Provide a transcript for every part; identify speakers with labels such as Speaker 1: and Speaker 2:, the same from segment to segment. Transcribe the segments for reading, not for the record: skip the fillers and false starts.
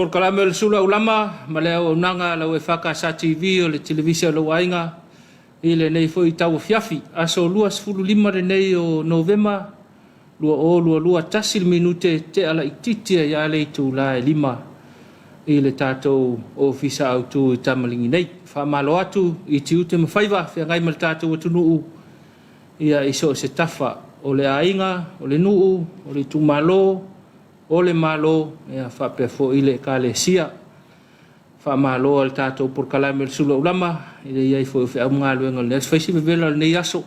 Speaker 1: Polokalame o le Sula Aulama ma le auaunaga a lau EFKS TV o le televise a lou aiga i lenei foi tauafiafi, aso 25 lenei o Novema 2022, tasi le minute tea laitiiti ai lava le itula e 5 i le tatou ofisa autu i Tamaligi nei. Faamalo atu i tiute ma faiva feagai ma le tatou atunuu ia i so o se tafa o le aiga, o le nuu, o le itumalo, o le Malo ia faapea foi le Ekalesia. Faamalo a le tatou polokalame o le Sula Aulama i le i ai foi o feau ma galuega o lenei aso. Fai si vevela o lenei aso,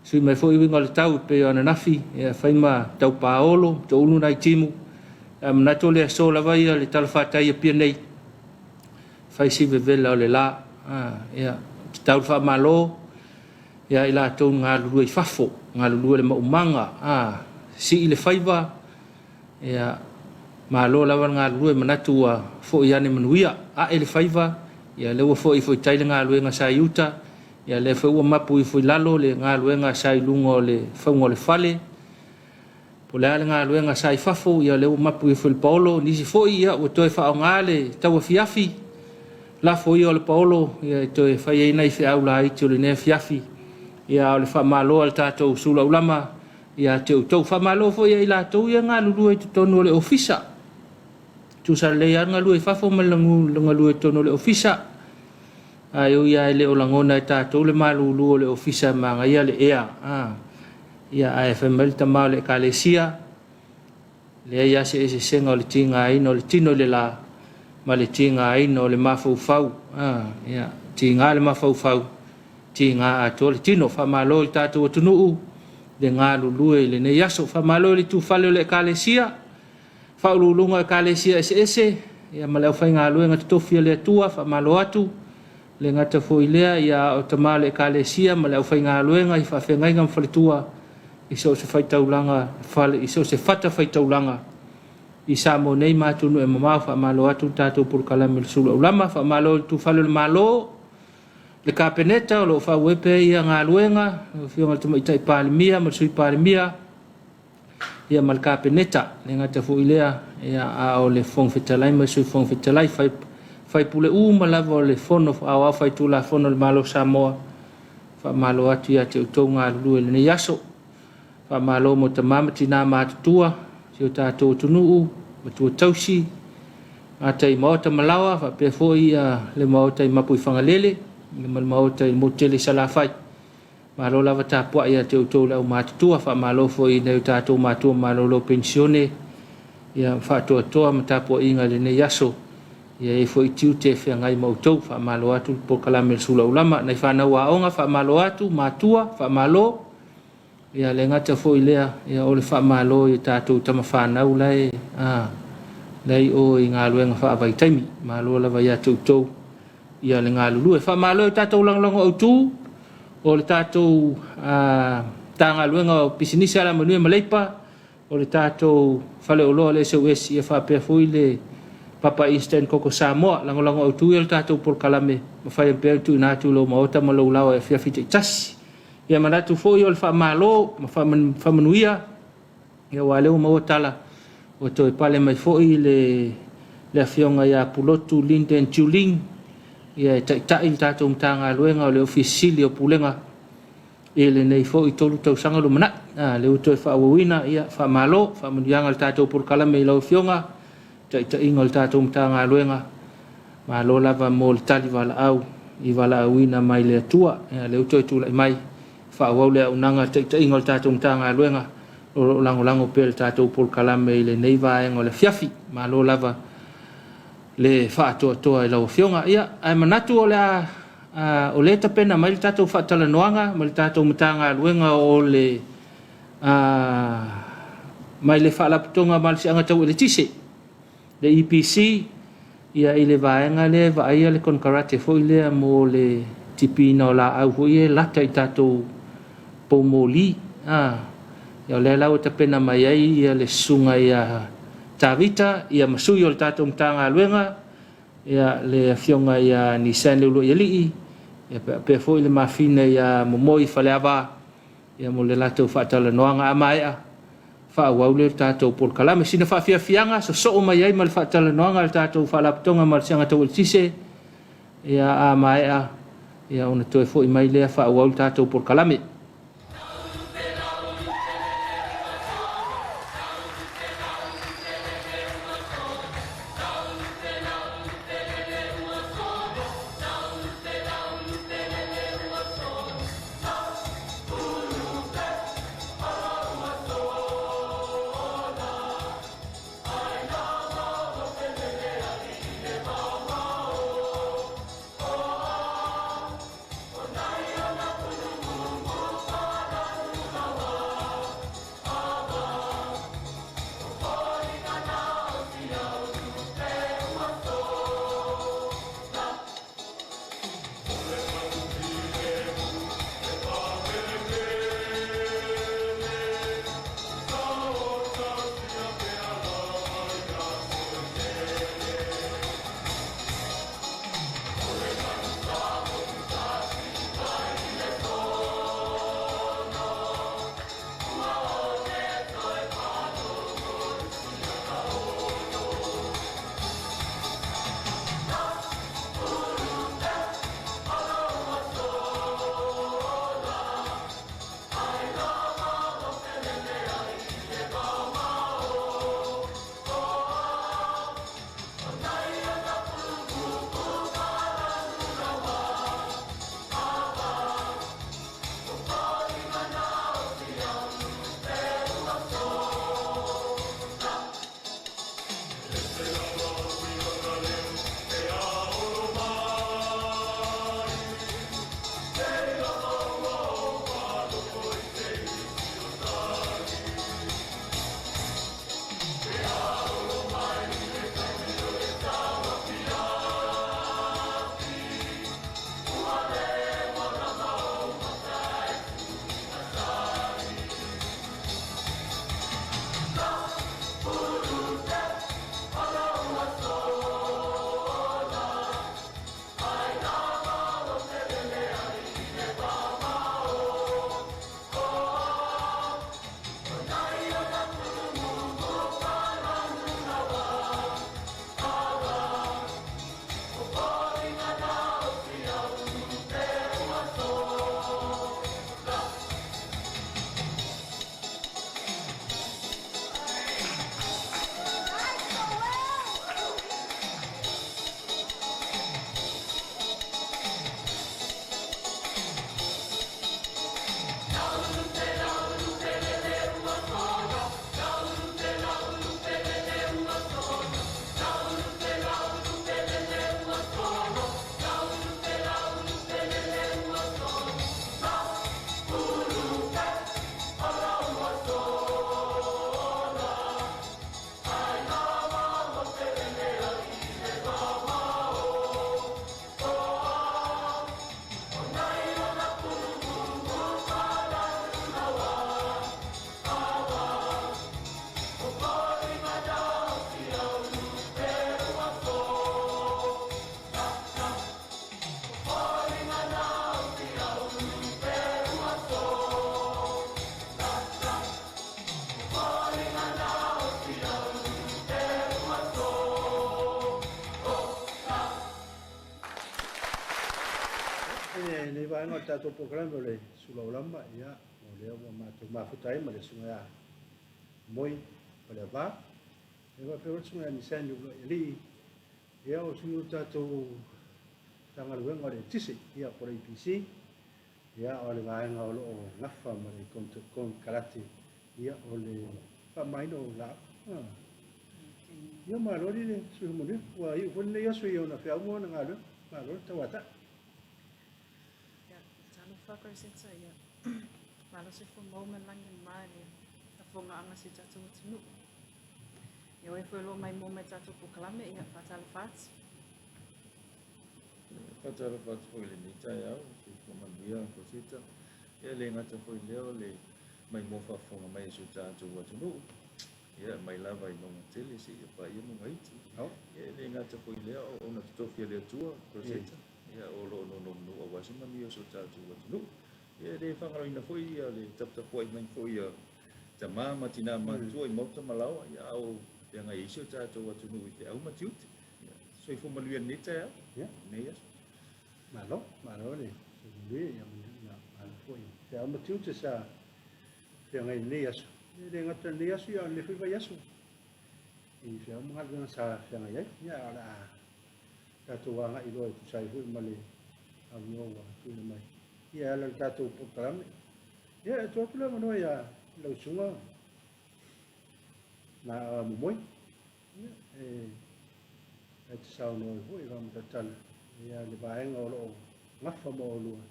Speaker 1: sui mai foi uiga o le tau e pei o ananafi, ia fai ma tau paolo, toulu nai timu. Ae manatu o le aso lava ia le talafatai i Apia nei, fai si vevela o le la. Ia, tatau le faamalo ia i latou na galulue i fafo, galulue i le maumaga, sii le faiva, ia, malo lava le galulue, manatu ua foi ane manuia, ae le faiva, ia lea ua foi foi tai le galuega sa i uta, ia lea foi ua mapu ifo i lalo le galuega sa i luga o le fauga o le fale, po o le a le galuega sa i fafo, ia lea ua mapu ifo i le paolo, nisi foi ia ua toe faaaoga le tauafiafi, lafo ia o le paolo, ia e toe fai ai nai feau laiti o lenei afiafi, ia a o le faamalo a le tatou sulaulama ia te outou. Faamalo foi ia i latou ia galulue i totonu o le ofisa. Tusa lelei lava le galue i fafo ma le galue i totonu o le ofisa. Ae ui lava e le o lagona e tatou le malulu o le ofisa e manaia le ea. Ia ae fai mai le tama o le Ekalesia, leai lava se eseesega o le tigaina o le tino i le la ma le tigaina o le mafaufau. Ia, tiga le mafaufau, tiga atoa le tino. Faamalo i le tatou atunuu le galulue i lenei aso. Faamalo i le itufale o le Ekalesia, faauluuluga o Ekalesia eseese, ia ma le aufaigaluega totofi a le Atua, faamalo atu. Le gata foi lea, ia o tama o le Ekalesia ma le aufaigaluega i faafeagaiga ma faletua i so o se faitaulaga, fale, i so o se fatafaitaulaga i Samoa nei ma atunuu e mamao. Faamalo atu le tatou polokalame o le Sulu Aulama. Faamalo i le itufale o le Malo, le Kapeneta o lo o faaauau pea ia galuega, lau Afioga i le Tamaitai Palemia ma le Sui Palemia, ia ma le Kapeneta. Le gata foi lea, ia, a o le Fofoga Fetalai ma le Sui Fofoga Fetalai, faipule uma lava o le Fono Aoao Faitulafono a le Malo o Samoa, faamalo atu ia te outou galulue i lenei aso. Faamalo mo tama ma tina matutua, si o tatou atunuu, matua tausi, gata i maota ma laoa, faapea foi le maota i Mapuifagalele, ma le maota i le motu tele i Salafai. Malo lava tapuai ia te outou le aumatutua. Faamalo foi i nai o tatou matua malolo penisione, ia faatoatoa ma tapuaiga i lenei aso. Ia e i ai foi tiute e feagai ma outou. Faamalo atu le polokalame o le Sula Aulama. Nai fanau aoga, faamalo atu, matua, faamalo. Ia le gata foi lea, ia o le faamalo i tatou tamafanau la e i o i galuega faavaitaimi. Malo lava ia te outou ia le galulue. Faamalo i tatou lagolago autu o le tatou Matagaluega o Pisinisi Alamanuia ma Leipa, o le tatou faleoloa o le SOS, ia faapea foi le Papa Instant Koko Samoa. Lagolago autu ia le tatou polokalame, mafai pea ona tuuina atu i lou maota ma lou laoa e afiafi taitasi. Ia manatu foi o le faamalo ma faamanuia, ia aua o lea ua maua tala ua toe pale mai foi le afioga ia Pulotu Linden Juling, ia e taitai le tatou Matagaluega o le Ofisa Sili o Pulega i lenei foi 3 tausaga lumanai. Lea ua toe faaauauina, ia faamalo, faamanuiaga i le tatou polokalame i lau afioga, taitaiga o le tatou Matagaluega. Malo lava mo le tali valaau i valaauina mai le Atua. Ia lea ua toe tulai mai faaauau le auaunaga taitaiga o le tatou Matagaluega o lo o lagolago pea le tatou polokalame i lenei vaega o le afiafi. Malo lava le faatoatoa i lau afioga. Ia, ae manatu o le a o lea tapena mai le tatou faatalanoaga ma le tatou Matagaluega o le mai le Faalapotopotoga Malosiaga Tau Eletise, le EPC, ia i le vaega lea e vaaia le konekarate foi lea mo le tipiina o laau foi e lata i tatou poumoli. Ia o lea la ua tapena mai ai ia le susuga ia Tavita ia ma sui o le tatou Matagaluega, ia le afioga ia Nisan Leuluaialii, ia faapea foi le mafine ia Momoi Faleava, ia mo le latou faatalanoaga. A maea, faaauau lea o le tatou polokalame. Sina faafiafiaga sosoo mai ai ma le faatalanoaga a le tatou Faalapotopotoga ma le Siaga Tau Eletise, ia a maea ia ona toe foi mai lea faaauau le tatou polokalame.
Speaker 2: I lenei vaega o le tatou polokalame o le Sulaulama, ia, o lea ua matou mafuta ai ma le susuga ia Moi Faleava, e faapea foi le susuga ia Nisani Uluai Alii, ia o sui o le tatou Matagaluega o le Eletise, ia po o le EPC, ia o le vaega o lo o gafa ma le konekarate, ia o le faamamaina o laau. Ia malo le soifua manuia. Ua iu foi lenei aso i ona feau ma ona galuega. Malo le tauatai.
Speaker 3: Ia, talofa Rosetta, ia malo soifua maua ma le lagi e mama i le faafofogaaga a si o tatou atunuu. Ia o e foi o lo o maimoa mai i le tatou polokalame, ia faatalofa atu.
Speaker 4: Faatalofa atu foi i lenei taeao, soifua manuia Rosetta. Ia e le gata foi i lea o le maimoa faafofoga mai a si o tatou atunuu. Ia mai lava i mauga tele seia paia mauga iti. Ia e le gata foi i lea o auauna totofi a le Atua, Rosetta, ia o lo o nonomanu aua se manuia o si o tatou atunuu. Ia e le faagaloina foi le taputapuai mai foi a Tama ma tina matutua i maota ma laoa, ia a o feagai ai si o tatou atunuu i feau ma tiute. Ia, soifua manuia i lenei taeao, lenei aso.
Speaker 2: Malo, malo le manuia, ia, ia, malo foi feau ma tiute sa feagai i lenei aso. E le gata i lenei aso, ia, o lenei foi vaiaso i feau ma galuega sa feagai ai. Ia, o le a tatou agai loa e tusa ai foi ma le avanoa ua tuuina mai. Ia, e ala i le tatou polokalame. Ia, e tuu atu le avanoa ia lau susuga na Momoi. Ia, e te saunoa ai foi e faamatala ia le vaega o lo o gafa ma oulua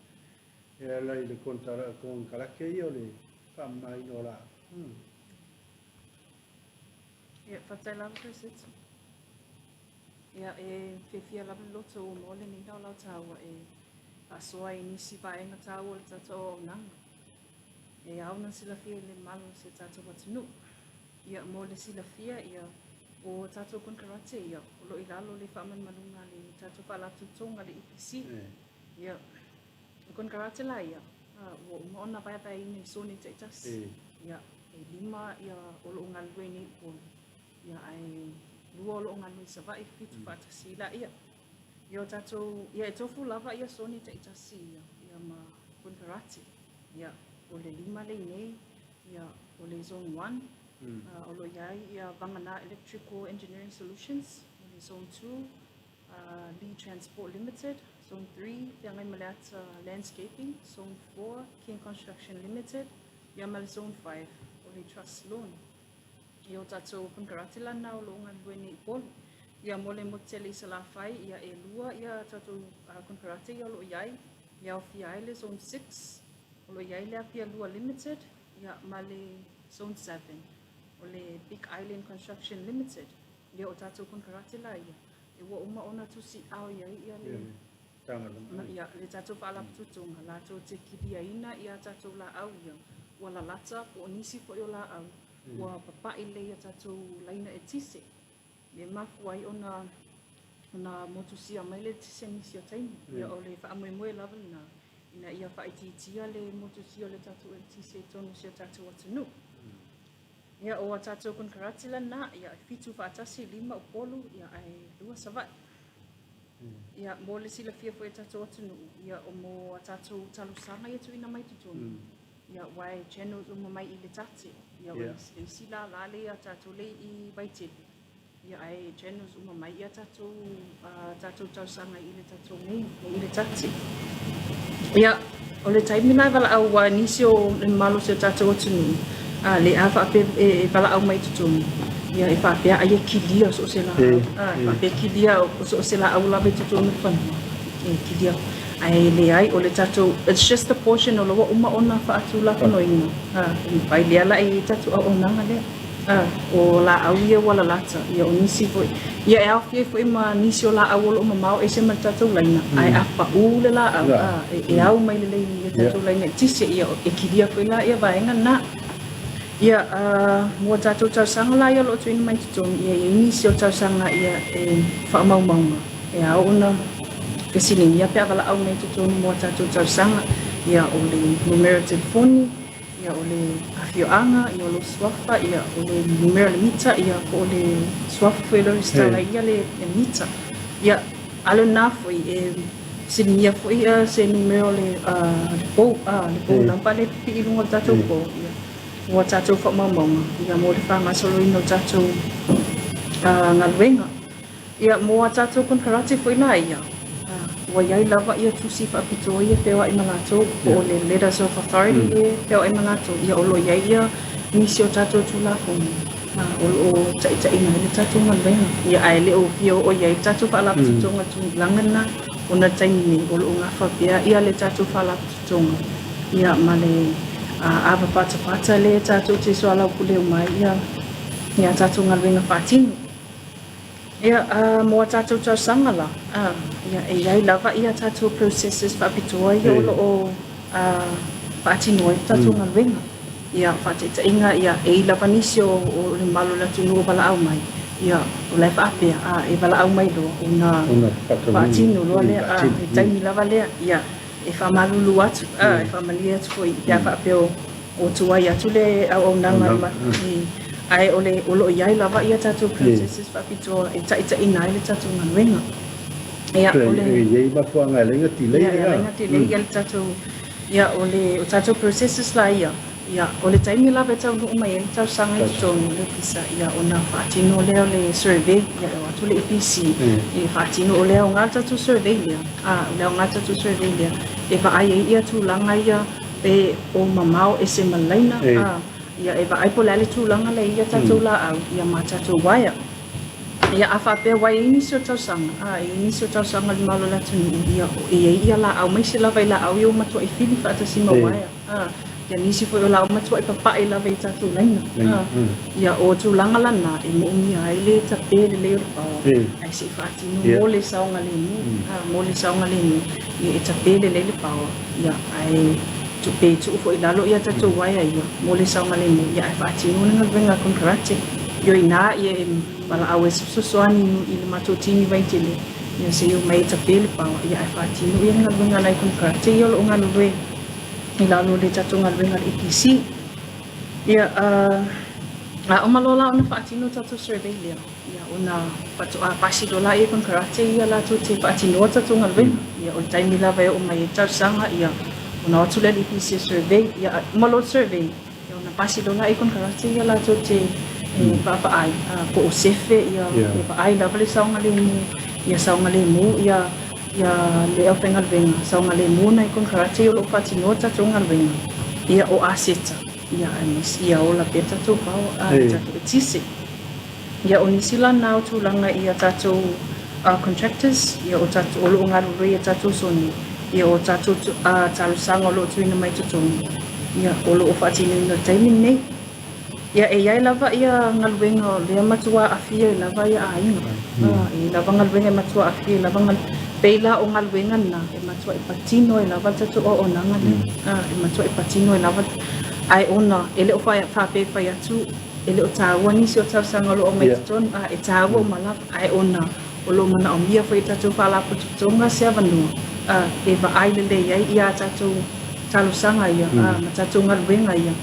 Speaker 2: e ala i le konekarate ia o le faamamaina o laau.
Speaker 3: Ia, faafetai lava Chrisette. Ia, e fiafia lava le loto ua maua lenei laolao taua e faasoa ai i nisi vaega taua o le tatou auaunaga. E ao ona silafia i le mamalu o si o tatou atunuu. Ia, mo le silafia, ia, o tatou konekarate, ia, o lo o i lalo o le faamalumaluga a le tatou Faalapotopotoga a le EPC. Ia, o konekarate la ia, ua uma ona vaevaeina i sone taitasi. Ia, e 5 ia o lo o galulue nei i Upolu. Ia, ae 2 o lo o galulue i Savaii, 7 faatasi laia. Ia o tatou, ia e tofu lava ia sone taitasi ia, ia ma konekarate. Ia, o le 5 le i nei, ia, o le Zone 1, o lo o i ai ia Vagana Electrical Engineering Solutions, o le Zone 2, Lee Transport Limited, Zone 3, Feagaimaleata Landscaping, Zone 4, King Construction Limited, ia ma le Zone 5, o le Trust Lawn. Ia o tatou konekarate la na o lo o galulue nei i Upolu. Ia mo le motu tele i Salafai, ia e 2 ia tatou konekarate ia o lo o i ai, ia aofia ai le Zone 6, o lo o i ai le Apia 2 Limited, ia ma le Zone 7, o le Big Island Construction Limited. Ia o tatou konekarate la ia, e ua uma ona tusiao i ai ia le ia le tatou faalapotopotoga latou te kiliaina ia tatou laau ia ua lalata po o nisi foi o laau ua papai lelei ia tatou laina eletise. E mafua ai ona ona motusia mai le eletise nisi o taimi. Ia o le faamoemoe lava lena ina ia faaitiitia le motusia o le tatou eletise i totonu o si o tatou atunuu. Ia o a tatou konekarate lena, ia e 7 faatasi, 5 Upolu, ia ae 2 Savaii. Ia mo le silafia foi e tatou atunuu, ia o mo a tatou talosaga ia tuuina mai totonu, ia aua e channels uma mai i le tate. Ia o le isi lala lea ia tatou le i Vaitele, ia ae channels uma mai ia tatou tatou talosaga i le tatou nei i le tate. Ia o le taimi la e valaau ai nisi o le mamalu o si o tatou atunuu, le a faapea e valaau mai i totonu, ia e faapea ai e kilia so o se laau, e faapea kilia so o se laau lava i totonu o le fanua, e kilia. Ae leai, o le tatou, it's just a portion o lo o ua uma ona faatulafonoina, e mafai lea la e i ai tatou auaunaga lea. O laau ia ua lalata, ia o nisi foi, ia e aofia ai foi ma nisi o laau o lo o mamao ese ma le tatou laina, ae a pau le laau, e au mai lelei i le tatou laina eletise, ia e kilia foi la ia vaega lena. Ia, mo a tatou talosaga la ia o lo o tuuina mai i totonu, ia e i ai nisi o talosaga ia e faamaumauga, e ao ona fesiligia pe a valaau mai i totonu mo a tatou talosaga, ia o le numera o telefoni, ia o le afioaga, ia o lou suafa, ia o le numera o le mita, ia po o le suafa foi o le resitala ai ia le mita. Ia, a o lena foi, e fesiligia foi se numera o le pou, le pou number lea e pipii i luga o le tatou pou, ia, mo a tatou faamaumauga, ia mo le faagasoloina o tatou galuega. Ia, mo a tatou konekarate foi la ia, ua i ai lava ia tusi faapitoa ia e feoai ma latou, po o le Letters of Authority lea e feoai ma latou, ia o lo o i ai ia nisi o tatou Tulafono o lo o taitaiina ai le tatou galuega. Ia, ae le o fia oo i ai le tatou Faalapotopotoga i le tulaga lena, ona o le taimi nei o lo o gafa pea ia le tatou Faalapotopotoga ia ma le ava patapata lea tatou te soalaupule uma ai ia a tatou galuega faatino. Ia, mo a tatou talosaga la, ia, e i ai lava ia tatou processes faapitoa ia o lo o faatino ai le tatou galuega. Ia, faataitaiga, ia, e i lava nisi o le mamalu o le atunuu o valaau mai, ia, o la e faapea, e valaau mai loa ona faatino loa lea, le taimi lava lea, ia, e faamalulu atu, e faamalie atu foi pe a faapea o Ua tuai atu le auaunaga ae o le o lo o i ai lava ia tatou processes faapitoa e taitaiina ai le tatou galuega. Ia, o le.
Speaker 2: E i ai mafuaaga e ala ai ona delay
Speaker 3: le. Ia, e ala ai ona delay ia le tatou, ia o le o tatou processes la ia, ia o le taimi lava e taunuu mai ai le talosaga i totonu o le Ofisa, ia ona faatino lea o le survey, ia e o atu le EPC e faatino. O le aoga o le tatou survey lea, a, o le aoga o le tatou survey lea, e vaai ai ia tulaga ia pe o mamao ese ma le laina, a, ia e vaai po o le a le tulaga la e i ai tatou laau, ia ma tatou uaea. Ia a faapea ua i ai nisi o tausaga, a, e i ai nisi o tausaga i le malo o le atunuu, ia e i ai ia laau, aemaise lava i laau ia ua matuai fili faatasi ma uaea, a, ia nisi foi o laau matuai papae lava i tatou laina, a, ia o tulaga lana e moomia ai le tape lelei o le paoa, ae se i faatino mo le saogalemu, a, mo le saogalemu, ia e tape lelei le paoa. Ia, ae pe tuu foi i lalo ia tatou uaea ia mo le saogalemu, ia ae faatino le galuega a konekarate. Io inā ia e valaau ai se fesoasoani i le matou timi vaitele, ia se i omai e tape le paoa, ia ae faatino ia le galuega a nai konekarate ia o lo o galulue i lalo o le tatou galuega a le EPC. Ia, a uma loa la ona faatino tatou survey lea, Ia, ona faatoa pasi loa lea e konekarate ia latou te faatinoa tatou galuega. Ia, o le taimi lava e oo mai ai le talosaga, ia, ona o atu lea i le EPC e survey. Ia, uma loa le survey, ia, ona pasi loa lea e konekarate ia latou te vaavaai po o sefe, ia, e vaai lava le saogalemu, ia saogalemu ia ia le aufaigaluega, saogalemu nai konekarate ia o lo o faatinoa tatou galuega, ia, o aseta, ia, aemaise ia ola pea tatou power, tatou eletise. Ia o nisi la na o tulaga i a tatou contractors, ia o tatou o lo o galulue i a tatou soni, ia o tatou talosaga o lo o tuuina mai i totonu, ia o lo o faatinoina i le taimi lenei. Ia e i ai lava ia galuega o lea matua aafia ai lava ia aiga. E i ai lava galuega e matua aafia ai lava pei la o galuega na e matuai patino ai lava le tatou auaunaga lea. E matuai patino ai lava ae ona e le o faapea e fai atu E le o taua nisi o talosaga o lo o aumai i totonu, a e taua uma lava, ae ona o lo o manaomia foi e tatou faalapotopotoga se avanoa a e vaai lelei ai ia tatou talosaga ia a ma tatou galuega ia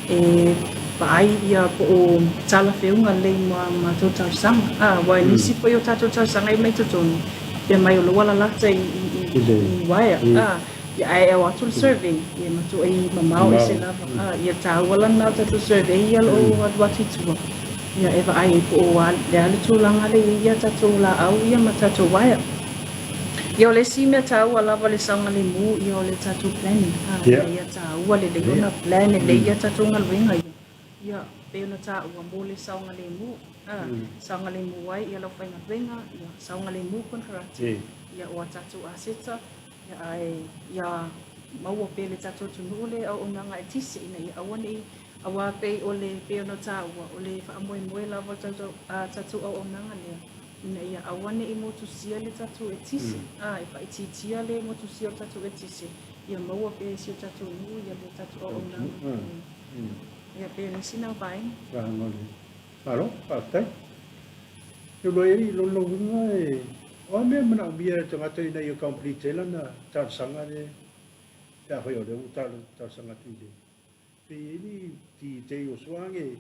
Speaker 3: e vaai ia po o talafeuga lelei ma matou talosaga. A aua e nisi foi o tatou talosaga e aumai i totonu, pea mai o lo o alalata i uaea a. Ia ae ao atu le survey, ia matuai mamao ese lava. Ia taua la lena o tatou survey ia o lo o alu atu i tua, ia e vaai ai po o le a le tulaga lea e i ai ia tatou laau ia ma tatou uaea. Ia o le isi mea taua lava le saogalemu ia o le tatou planning. Ina ia taua lelei ona plan lelei ia tatou galuega ia. Ia pei ona taua mo le saogalemu, saogalemu ai ia le aufaigaluega, ia saogalemu konekarate, ia o a tatou aseta, Ia, ae ia maua pea e le tatou atunuu le auaunaga e tise ina ia aua ne i, aua pei o le, pei ona taua, o le faamoemoe lava o le tatou, a tatou auaunaga lea, ina ia aua ne i motusia le tatou eletise, a, e faaitiitia le motusia o le tatou eletise, ia maua pea e si o tatou nuu ia le tatou auaunaga. Ia, pei o nisi na o vaega.
Speaker 2: Vaega o le Malo, faafetai. E lua i lona uiga e, o a mea e manaomia e le tagata ina ia complete ai lana talosaga lea pe afai o lea ua talosaga atu i le pe i ai ni details age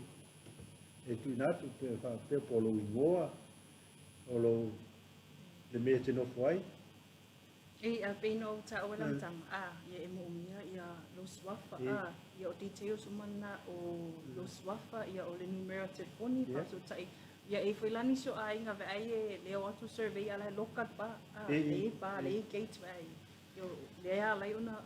Speaker 2: e tuuina atu pe faapea po o lou igoa, o lou le mea e te nofo ai.
Speaker 3: E a pei ona ou taua i le amataga, a, ia e moomia ia lou suafa, a, ia o details uma na o lou suafa, ia o le numera telefoni, faafesootai. Ia e i foi la nisi o aiga vaai e le o atu survey a la e loka le pa, a, le i pa, le i gate vaai. Ia o lea ala ai ona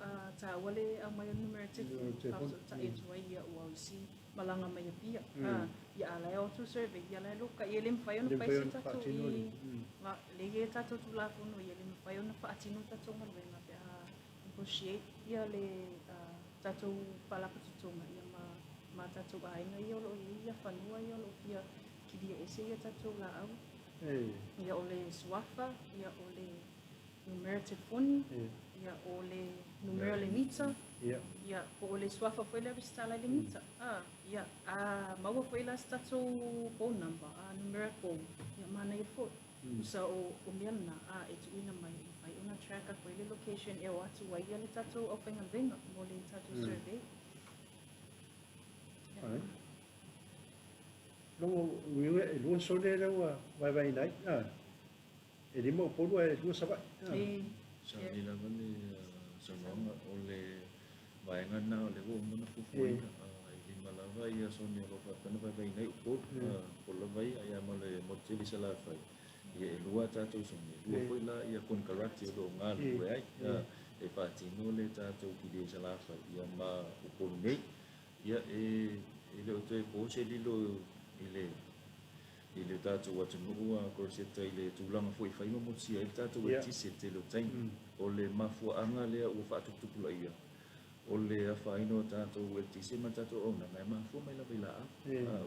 Speaker 3: taua le aumai o le numera telefoni, faafesootai atu ai ia ua o isi malaga mai Apia. A, ia a la e o atu le survey, ia la e loka. Ia e le mafai ona fai se tatou i le i ai tatou Tulafono ia, e le mafai ona faatino tatou galuega pe a negotiate ia le tatou faalapotopotoga ia ma tatou aiga ia o lo o i ai ia fanua ia o lo o fia kilia ese ia tatou laau. Ia o le suafa, ia o le numera telefoni, ia o le numera o le mita, ia po o le suafa foi lea resitala i le mita. Ia, a maua foi la se tatou phone number, a numera fou, ia manaia foi. Tusa o, o mea lena, a e tuuina mai, e mafai ona track atu ai le location e o atu ai ia le tatou aufaigaluega mo le tatou survey.
Speaker 2: Lona uiga e lua sone lea ua vaevaeina ai, a. E lima Upolu ae lua Savaii.
Speaker 4: Sauni lava le saunoaga, o le vaega lena o lea ua uma ona fuafuaina. E lima lava ia sone o lo o faapea ona vaevaeina ai Upolu, Upolu lava ia, ia ma le motu tele i Salafai. Ia e lua a tatou sone, e lua foi la ia konekarate o lo o galulue ai e faatino le tatou kilia i Salafai ia ma Upolu nei. Ia e le o toe po se lilo i le i le tatou atunuu a Koroseta i le tulaga foi e fai ma motusia ai le tatou eletise i le tele o taimi. O le mafuaaga lea ua faatuputupulaia o le afaina o tatou eletise ma le tatou auaunaga e mafua mai lava i laau.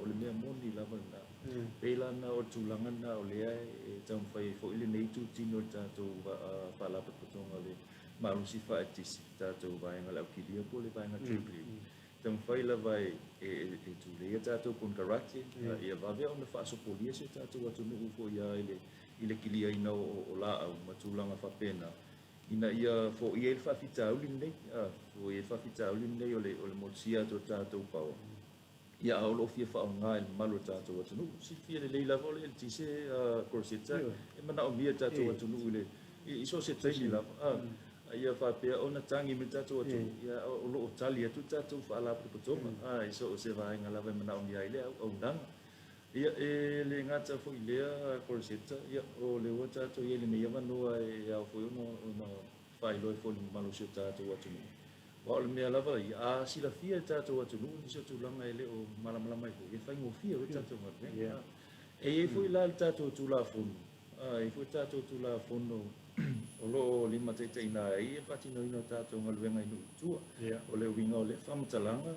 Speaker 4: O le mea moni lava lena. E pei la na o le tulaga lena o lea e taumafai ai foi lenei itutino i le tatou Faalapotopotoga o le Malosi Faaeletise, tatou vaega o le Aukilia po o le vaega Jubilee, taumafai lava e tulei a tatou konekarate ia vave ona faasopolia si o tatou atunuu foi i le kiliaina o laau ma tulaga faapena, ina ia foia ai le faafitauli lenei, foia ai le faafitauli lenei o le motusia atu o le tatou power. Ia, a o lo o fia faaaoga e le mamalu o le tatou atunuu. Silafia lelei lava o le eletise Koroseta e manaomia e le tatou atunuu i le i so o se taimi lava. A ia faapea ona tagi mai le tatou atunuu, ia o lo o tali atu le tatou faalapotopotoga i so o se vaega lava e manaomia ai le auaunaga. Ia, e le gata foi i lea Koroseta, ia o lea ua tatou i ai i lenei avanoa e ao foi ona faailoa ai foi i le mamalu o si o tatou atunuu. Aua o le mea lava ia, a silafia e tatou atunuu nisi o tulaga e le o malamalama ai foi, e faigofie ai le tatou galuega. E i ai foi la le tatou Tulafono, e i ai foi le tatou Tulafono o lo o limataitaiina ai le faatinoina o tatou galuega i nuu i tua. O le uiga o lea faamatalaga,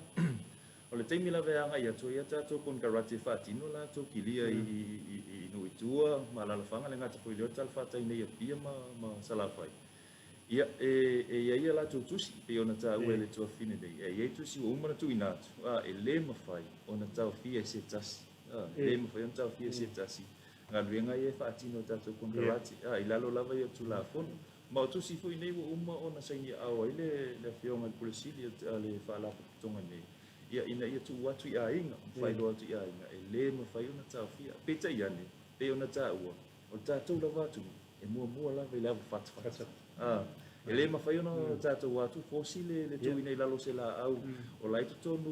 Speaker 4: o le taimi lava e agai atu ai a tatou konekarate e faatino latou kilia i nuu i tua ma alaalafaga, e le gata foi i lea o le talafatai nei i Apia ma Salafai. Ia, e i ai a latou tusi, e pei ona taua e le tuafafine nei, e i ai tusi ua uma ona tuuina atu, a, e le mafai ona taofia e se tasi, a, e le mafai ona taofia e se tasi galuega ia e faatino e tatou konekarate, a, i lalo lava ia o le Tulafono. Ma o tusi foi nei ua uma ona sainiaao ai le Afioga i le Pule Sili a le Faalapotopotoga nei, ia, ina ia tuu atu i aiga, faailoa atu i aiga, e le mafai ona taofia. Peitai ane, pei ona taua, o le tatou lava atunuu, E muamua lava i le ava fatafata. E le mafai ona tatou atu fosi le tuuina i lalo o se laau o la e i totonu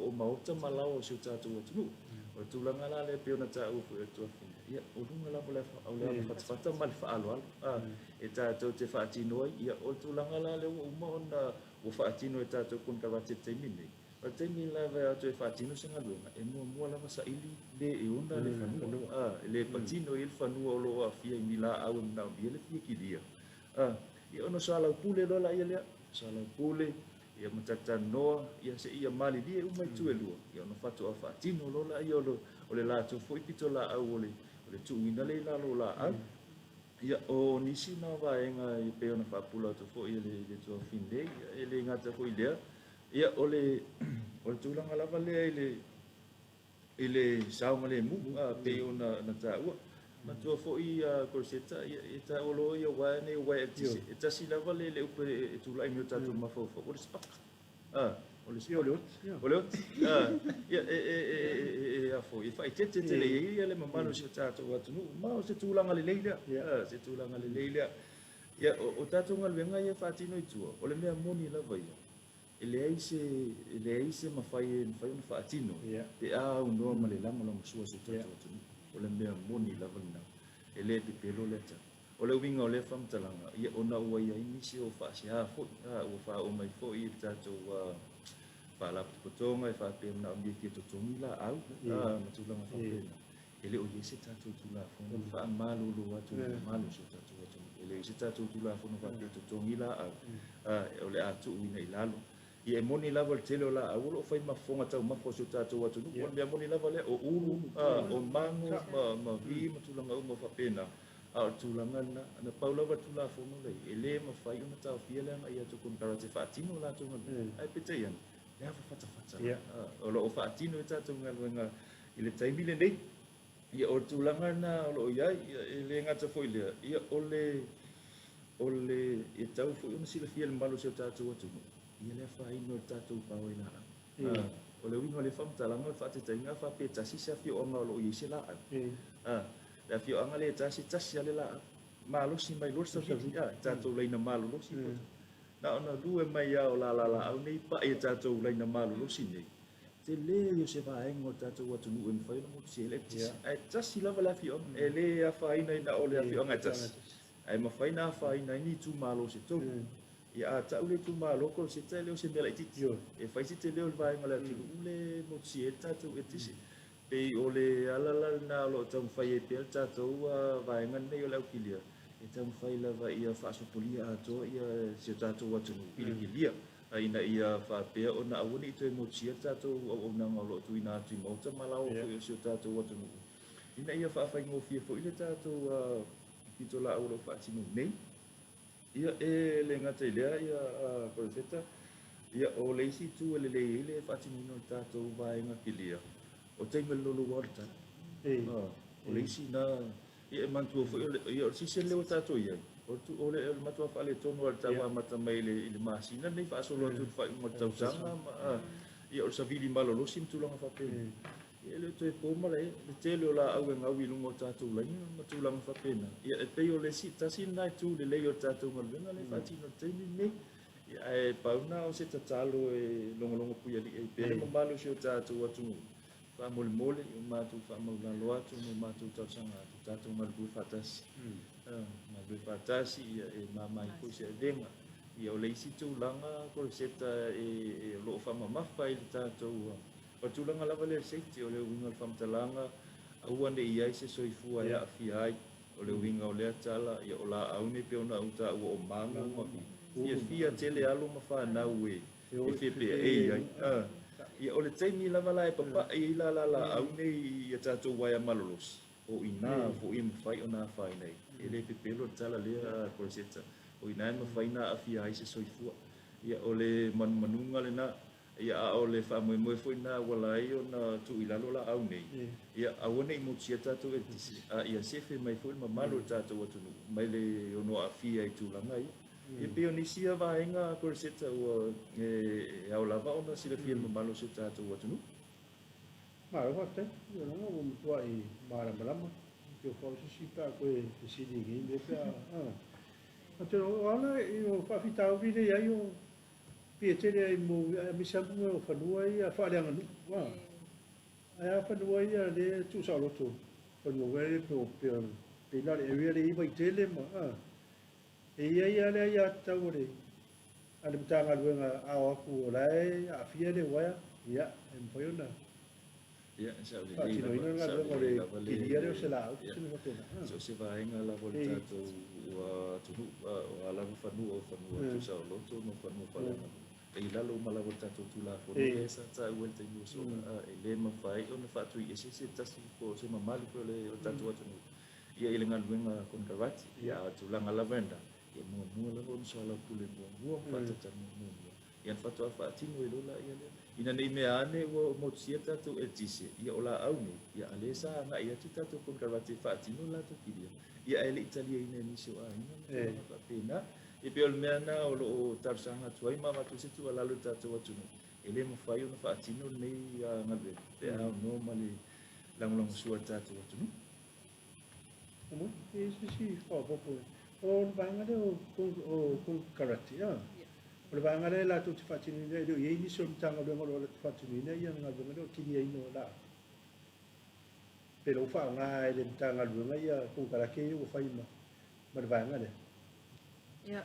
Speaker 4: o maota ma laoa o si o tatou atunuu. O le tulaga la lea e pei ona taua foi e le tuafafine, ia, o luga lava o le ava fatafata ma le faaaloalo e tatou te faatino ai. Ia, o le tulaga la lea ua uma ona ua faatino e tatou konekarate i le taimi lenei, O le taimi lava e o atu e faatino se galuega, e muamua lava saili le e ona le fanua, a, e le patino i ai le fanua o lo o aafia i ni laau e manaomia le fia kilia. A, ia ona soalaupule loa laia lea, soalaupule, ia ma talatalanoa, ia seia malilie uma itu e lua, ia ona faatoa faatino loa laia o le latou foi pitolaau o le tuuina lea i lalo o laau. Ia, o nisi na o vaega e pei ona faapula atu foi e le tuafafine nei, e le gata foi i lea, Ia, o le, o le tulaga lava lea i le, i le saogalemu, a, pei ona na taua. Manatua foi a Corsetta, ia, e taua loa ia uaea nei, uaea eletise. E tasi lava le, le upu e, e tulai mai o tatou mafaufau, o le spaka. A, o le spaka.
Speaker 2: O le oti.
Speaker 4: O le oti. A, ia, e, e, e, e, e, a foi, e faaeteete tele i ai ia le mamalu o si o tatou atunuu. Ma o se tulaga lelei lea. A, se tulaga lelei lea. Ia, o, o tatou galuega ia e faatino i tua, o le mea moni lava ia. E leai se, e leai se mafai e mafai ona faatino pe a aunoa ma le lagolagosua a si o tatou atunuu. O le mea moni lava lena. E le pepelo lea tala. O le uiga o lea faamatalaga, ia ona ua i ai nisi o faasea foi, a, ua faaoo mai foi i le tatou Faalapotopotoga e faapea e manaomia e fia totogi laau, a, ma tulaga faapena. E le o i ai se tatou Tulafono e faamalulu atu i le mamalu o si o tatou atunuu. E le o i ai se tatou Tulafono faapea e totogi laau, o le a tuuina i lalo. Ia e moni lava le tele o laau o lo o fai ma fofoga taumafa o si o tatou atunuu. O le mea moni lava lea, o ulu, o mago, ma vi ma tulaga uma faapena. A o le tulaga lena, na pau lava le Tulafono lea i ai, e le mafai ona taofia le agai atu o konekarate e faatino a latou galuega. Ae peitai ane, le ava fatafata o lo o faatino ai tatou galuega i le taimi lenei. Ia, o le tulaga lena o lo o i ai, ia, e le gata foi i lea, ia, o le, o le, e tatau foi ona silafia e le mamalu o si o tatou atunuu, ia le afaina o le tatou power i laau. O le uiga o lea faamatalaga o le faataitaiga a faapea e tasi se afioaga o lo o i ai se laau. A, le afioaga lea e tasi, e tasi lava le laau. Malosi mai loa le savili, a, i tatou laina malolosi po o na ona lue mai lava o lalalaau nei pai i tatou laina malolosi nei. Tele ia o se vaega o le tatou atunuu e mafai ona motusia ai le eletise. Ae tasi lava le afioaga, e le afaina ai na o le afioaga e tasi, ae mafai ona afaina ai ni itumalo se tolu. Ia a tau le itumalo Koloseta e le o se mea laitiiti. E fai se tele o le vaega o le atunuu le motusia ai le tatou eletise. Pei o le ala la lena o lo o taumafai ai pea le tatou vaega lenei o le aukilia, e taumafai lava ia faasopolia atoa ia si o tatou atunuu i le kilia, ina ia faapea ona aua ne i toe motusia le tatou auaunaga o lo o tuuina atu i maota ma laoa foi o si o tatou atunuu, ina ia faafaigofie foi le tatou pitolaau o lo o faatino nei. Ia, e le gata i lea, ia, Koloseta, ia, o le isi itu e lelei ai le faatinoina o le tatou vaega kilia, o taimi o le louloua o le tala. O le isi na, ia, e manatua foi, o le, ia, o le season lea ua tatou i ai, o le, o le, o le matua faaletonu lava o le tau amata mai i le, i le masina lenei faasolo atu i le faaiuga o le tausaga, ma, ia, o le savili malolosi ma tulaga faapena. Ia e le o toe po malae le tele o laau e gau i luga o tatou laina ma tulaga faapena. Ia e pei o le isi, tasi lena itu lelei o le tatou galuega lea e faatino i le taimi lenei. Ia ae pau lena o se tatalo e logologo puialii ai pea le mamalu o si o tatou atunuu. Faamolemole, ia matou faamaulalo atu ma matou talosaga atu, tatou galulue faatasi. Galulue faatasi, ia e mama ai foi se avega. Ia o le isi tulaga Koloseta e o lo o faamamafa i le tatou. O le tulaga lava lea o le safety, o le uiga o le faamatalaga, aua ne i i ai se soifua e aafia ai. O le uiga o lea tala, ia o laau nei pei ona ou taua o mago ma fiafia tele alo ma fanau e fepeai ai. Ia o le taimi lava la e papai ai la laau nei i a tatou uaea malolosi, o i ina foi e mafai ona afaina ai. E le pepelo le tala lea, Koreseta, o i ina e mafai ona aafia ai se soifua. Ia o le manumanuga lena. Ia, a o le faamoemoe foi lena ua ala ai ona tuu i lalo laau nei, ia aua ne i motusia tatou eletise, a ia sefe mai foi le mamalu o le tatou atunuu mai le ono aafia i tulaga ia. Ia pei o nisi ia vaega Koreseta ua e ao lava ona silafia e le mamalu o si o tatou atunuu.
Speaker 2: Malo faafetai, ia lona ua matuai malamalama. Te o fau sisi pe a koe fesili i nei mea pe a... A te o ala i o faafitauli le i ai o Pei e tele ai mo aemaise lava mea o fanua ia faaleaganuu. Ae a fanua ia lea e tuusaoloto, fanua foi lea pe pe pei na o le area lea e i ai Vaitele ma a. E i ai lava le aiatatau a le a le Matagaluega a o atu o la e aafia le uaea, ia e mafai ona
Speaker 4: Ia, sa lelei
Speaker 2: faatinoina le
Speaker 4: lava, sa
Speaker 2: galuega o
Speaker 4: lelei
Speaker 2: le
Speaker 4: lava le,
Speaker 2: kilia lea o se laau
Speaker 4: ia,
Speaker 2: se mea faapena.
Speaker 4: so o se vaega lava o le tatou atunuu, o a lava fanua, o fanua tusaoloto ma fanua faaleaganuu, e i lalo uma lava o le tatou Tulafono lea sa taua i le taimi ua sola, e le mafai ona faatuiese se tasi po o se mamalu foi o le tatou atunuu ia i le galuega konekarate. Ia, a o le tulaga lava lena, e muamua lava ona soalaupule muamua ma faatalatalanoa muamua. Ia ona faatoa faatino ai loa laia lea. Ina ne i mea ane ua motusia tatou eletise, ia o laau nei, ia a lea sa agai atu tatou konekarate e faatino le latou kilia, ia ae le i taliaina e nisi o aiga ma tulaga faapena. E pei o le mea lena o lo o talosaga atu ai ma avatu ai se tuualalo i le tatou atunuu, e le mafai ona faatino lenei galuega pe a aunoa ma le lagolagosua a le tatou atunuu.
Speaker 2: E i ai se isi faaopoopo? O le vaega lea o konekarate, o le vaega lea latou te faatinoina, e le o i ai nisi o le Matagaluega o lo o latou faatinoina le galuega lea o le kiliaina o laau. Pe o lo o faaaoga e le Matagaluega ia konekarate ia ua fai ma le vaega lea.
Speaker 3: Ia,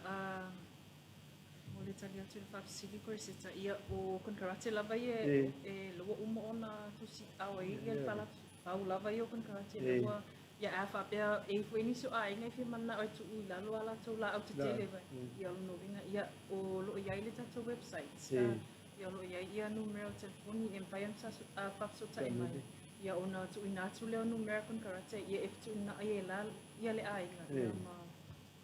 Speaker 3: mo le tali atu i le faafesili Koreseta, ia o konekarate lava ia e loa uma ona tusi ao ai ia le faalapotopotoga. Pau lava ia o konekarate lea ua ia a faapea e i ai foi nisi o aiga e fia mananao e tuu i lalo a latou laau tetele vai. Ia o lona uiga ia o lo o i ai le tatou website ia o lo o i ai ia numera o telefoni e mafai ona faafesootai mai ia ona tuuina atu lea o numera konekarate ia e fetuunai ai la ia le aiga ia ma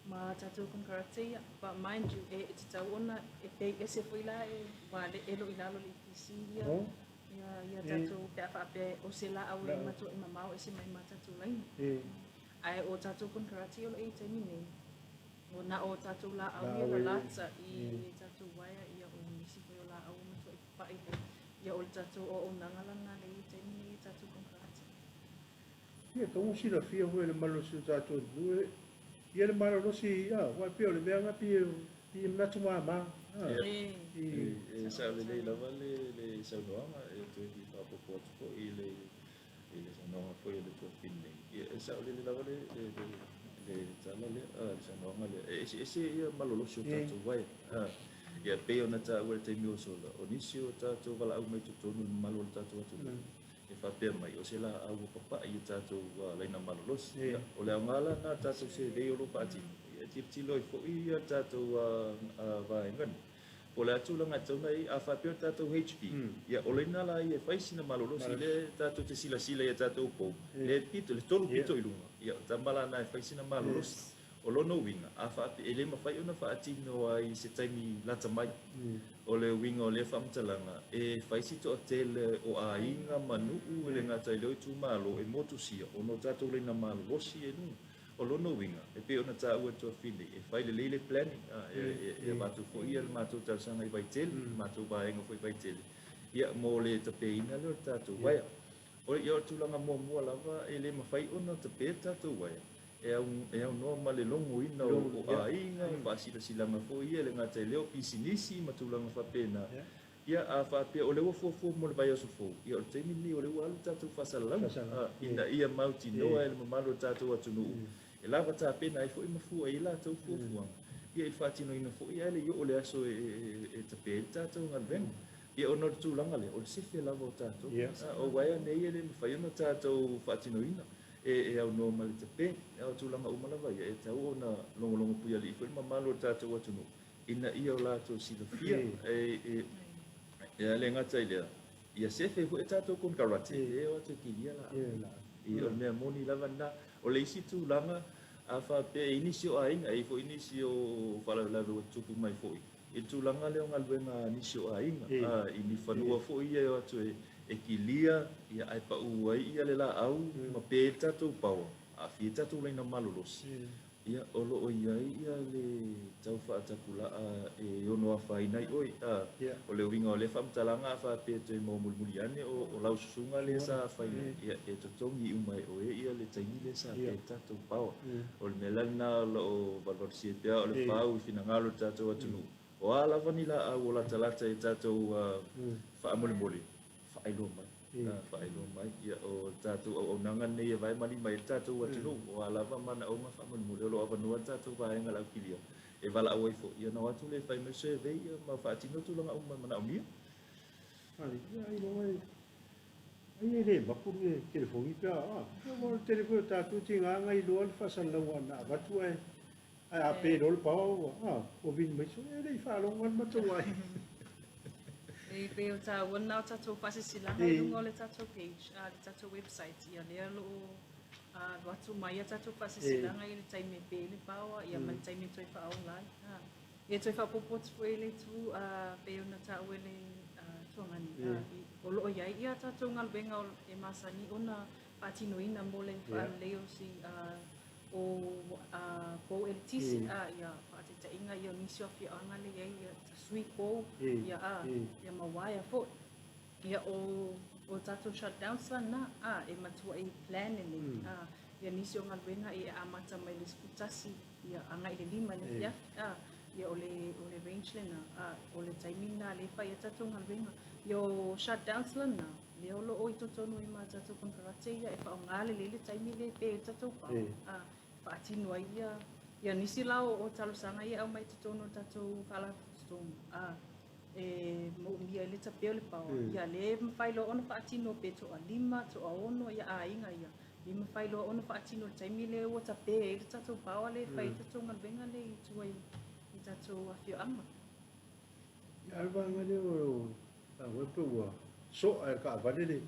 Speaker 3: ma tatou konekarate ia. But mind you e tatau ona e pei ese foi la e ua e lo i lalo o le EPC ia Ia, ia tatou, pe a faapea o se laau e matuai mamao ese mai ma tatou laina. Ae o tatou konekarate o lo o i ai i taimi nei, o na o tatou laau ia lalata i tatou uaea ia o nisi foi o laau ua matuai papai ai. Ia, o le tatou auaunaga la lena lea e i ai i le taimi lenei i tatou konekarate.
Speaker 2: Ia, e tatau ona silafia foi e le malosi o tatou atunuu ia le malolosi, aua e pei o le mea lena pei e manatu mama.
Speaker 4: E sao lelei lava le saunoaga, e toe fia faaopoopo atu foi i le saunoaga foi a le Tuafafine nei. Ia, e sao lelei lava le tala lea, le saunoaga lea. E eseese ia malolosi o tatou uaea. Ia, pei ona taua i le taimi ua sola, o nisi o tatou valaau mai totonu i le mamalu o le tatou atunuu, e faapea mai, o se laau ua papai i tatou laina malolosi. O le aoga la lena o le tatou survey o lo o faatino, e tilotilo ai foi ia tatou vaega nei, po o le a tulaga e tatau ona i ai. A faapea o le tatou HP, ia o laina la ia e fai sina malolosi, lea tatou te silasila i a tatou pou, le pito, le tolu pito i luga, ia o tama la na e fai sina malolosi. O lona uiga, a faapea e le mafai ona faatino ai i se taimi lata mai, o le uiga o lea faamatalaga, e fai si toatele o aiga ma nuu e le gata i leo itumalo e motusia ona o tatou laina malolosi e luga. O lona uiga, e pei ona taua e Tuafafine, e fai lelei le planning, e avatu foi le matou talosaga i Vaitele, le matou vaega foi i Vaitele, ia mo le tapeina lea o le tatou uaea. O le tulaga muamua lava e le mafai ona tape le tatou uaea, e aunoa ma le logoina o aiga, faasilasilaga foi ia e le gata i lea o pisinisi ma tulaga faapena. Ia, a faapea o lea ua fuafua mo le vaiaso fou, ia o le taimi lenei o lea ua alu le tatou faasalalauga, ina ia mautinoa e le mamalu o le tatou atunuu e lava tapena ai foi ma fua i ai latou fuafuaga, ia i le faatinoina foi ae le i oo le aso e tape ai le tatou galuega. Ia ona o le tulaga lea, o le sefe lava o tatou. O uaea nei e le mafai ona tatou faatinoina e aunoa ma le tape. A o tulaga uma lava ia, e tatau ona logologo puialii foi le mamalu o le tatou atunuu, ina ia o latou silafia. E le gata i lea, ia sefe foi tatou konekarate, e o atu e kilia laau. O le mea moni lava lena. O le isi tulaga, a faapea e i ai nisi o aiga, e i ai foi nisi o faalavelave ua tutupu mai foi, i le tulaga lea o galuega a nisi o aiga, i ni fanua foi ia e o atu e kilia, ia ae pau ai ia le laau ma pe ai le tatou power, aafia ai tatou laina malolosi. Ia, o lo o i ai ia le tau faatapulaa e ono afaina ai oe. O le uiga o lea faamatalaga a faapea e toe maua mulimuli ane o lau susuga lea sa afaina, ia e totogi uma e oe ia le taimi lea sa pe ai le tatou power. O le mea la lena o lo o valuvalusia pea o le fau i finagalo o le tatou atunuu. O a lava ni laau o latalata i tatou faamolemole, faailoa mai, faailoa mai. Ia, o le tatou auaunaga lenei e vae ma lima i ai le tatou atunuu. O a lava manaoga faamolemole, o lo o avanoa le tatou vaega le aukilia e valaau ai foi. Ia ona o atu lea e fai mai survey ma faatino tulaga uma e manaomia.
Speaker 2: Ia, ailoga e ai e le mapu le telefoni pe a. Ia, ua o le tele foi o tatou tiga na iloa le faasalalauga na avatu ae a pe loa le power ua ua vili mai so e le i faalogo lava le matou ai.
Speaker 3: E pei o taua lena o tatou faasilasilaga i luga o le tatou page, le tatou website, ia lea o lo o alu atu mai a tatou faasilasilaga i le taimi e pe ai le power, ia ma le taimi e toe faaola ai. Ia toe faaopoopo atu foi i le itu pei ona taua e le Tuagani, o lo o i ai ia tatou galuega e masani ona faatinoina mo le faalelei o si o pou eletise, ia faataitaiga ia nisi o afioaga lea e i ai ia tasui pou, ia ia ma uaea foi. Ia o tatou shutdowns la na, e matuai plan lelei. Ia nisi o galuega e amata mai le 11 ia agai i le 5 i le afiafi, ia o le range lena, o le taimi lena lea e fai ai tatou galuega. Ia o shutdowns la na, lea o lo o i totonu ai ma tatou konekarate ia e faaaoga lelei le taimi lea e pe ai le tatou power, faatino ai ia nisi la o talosaga ia e aumai i totonu o le tatou faalapotopotoga, e moomia ai le tapea o le power. Ia lea e mafai loa ona faatino pe toalima, toaono ia aiga ia, lea e mafai loa ona faatino i le taimi lea ua tape ai le tatou power lea e fai ai le tatou galuega lea i tua i tatou afioaga.
Speaker 2: Ia, a o le vaega lea o le pe ua soa e le taavale le,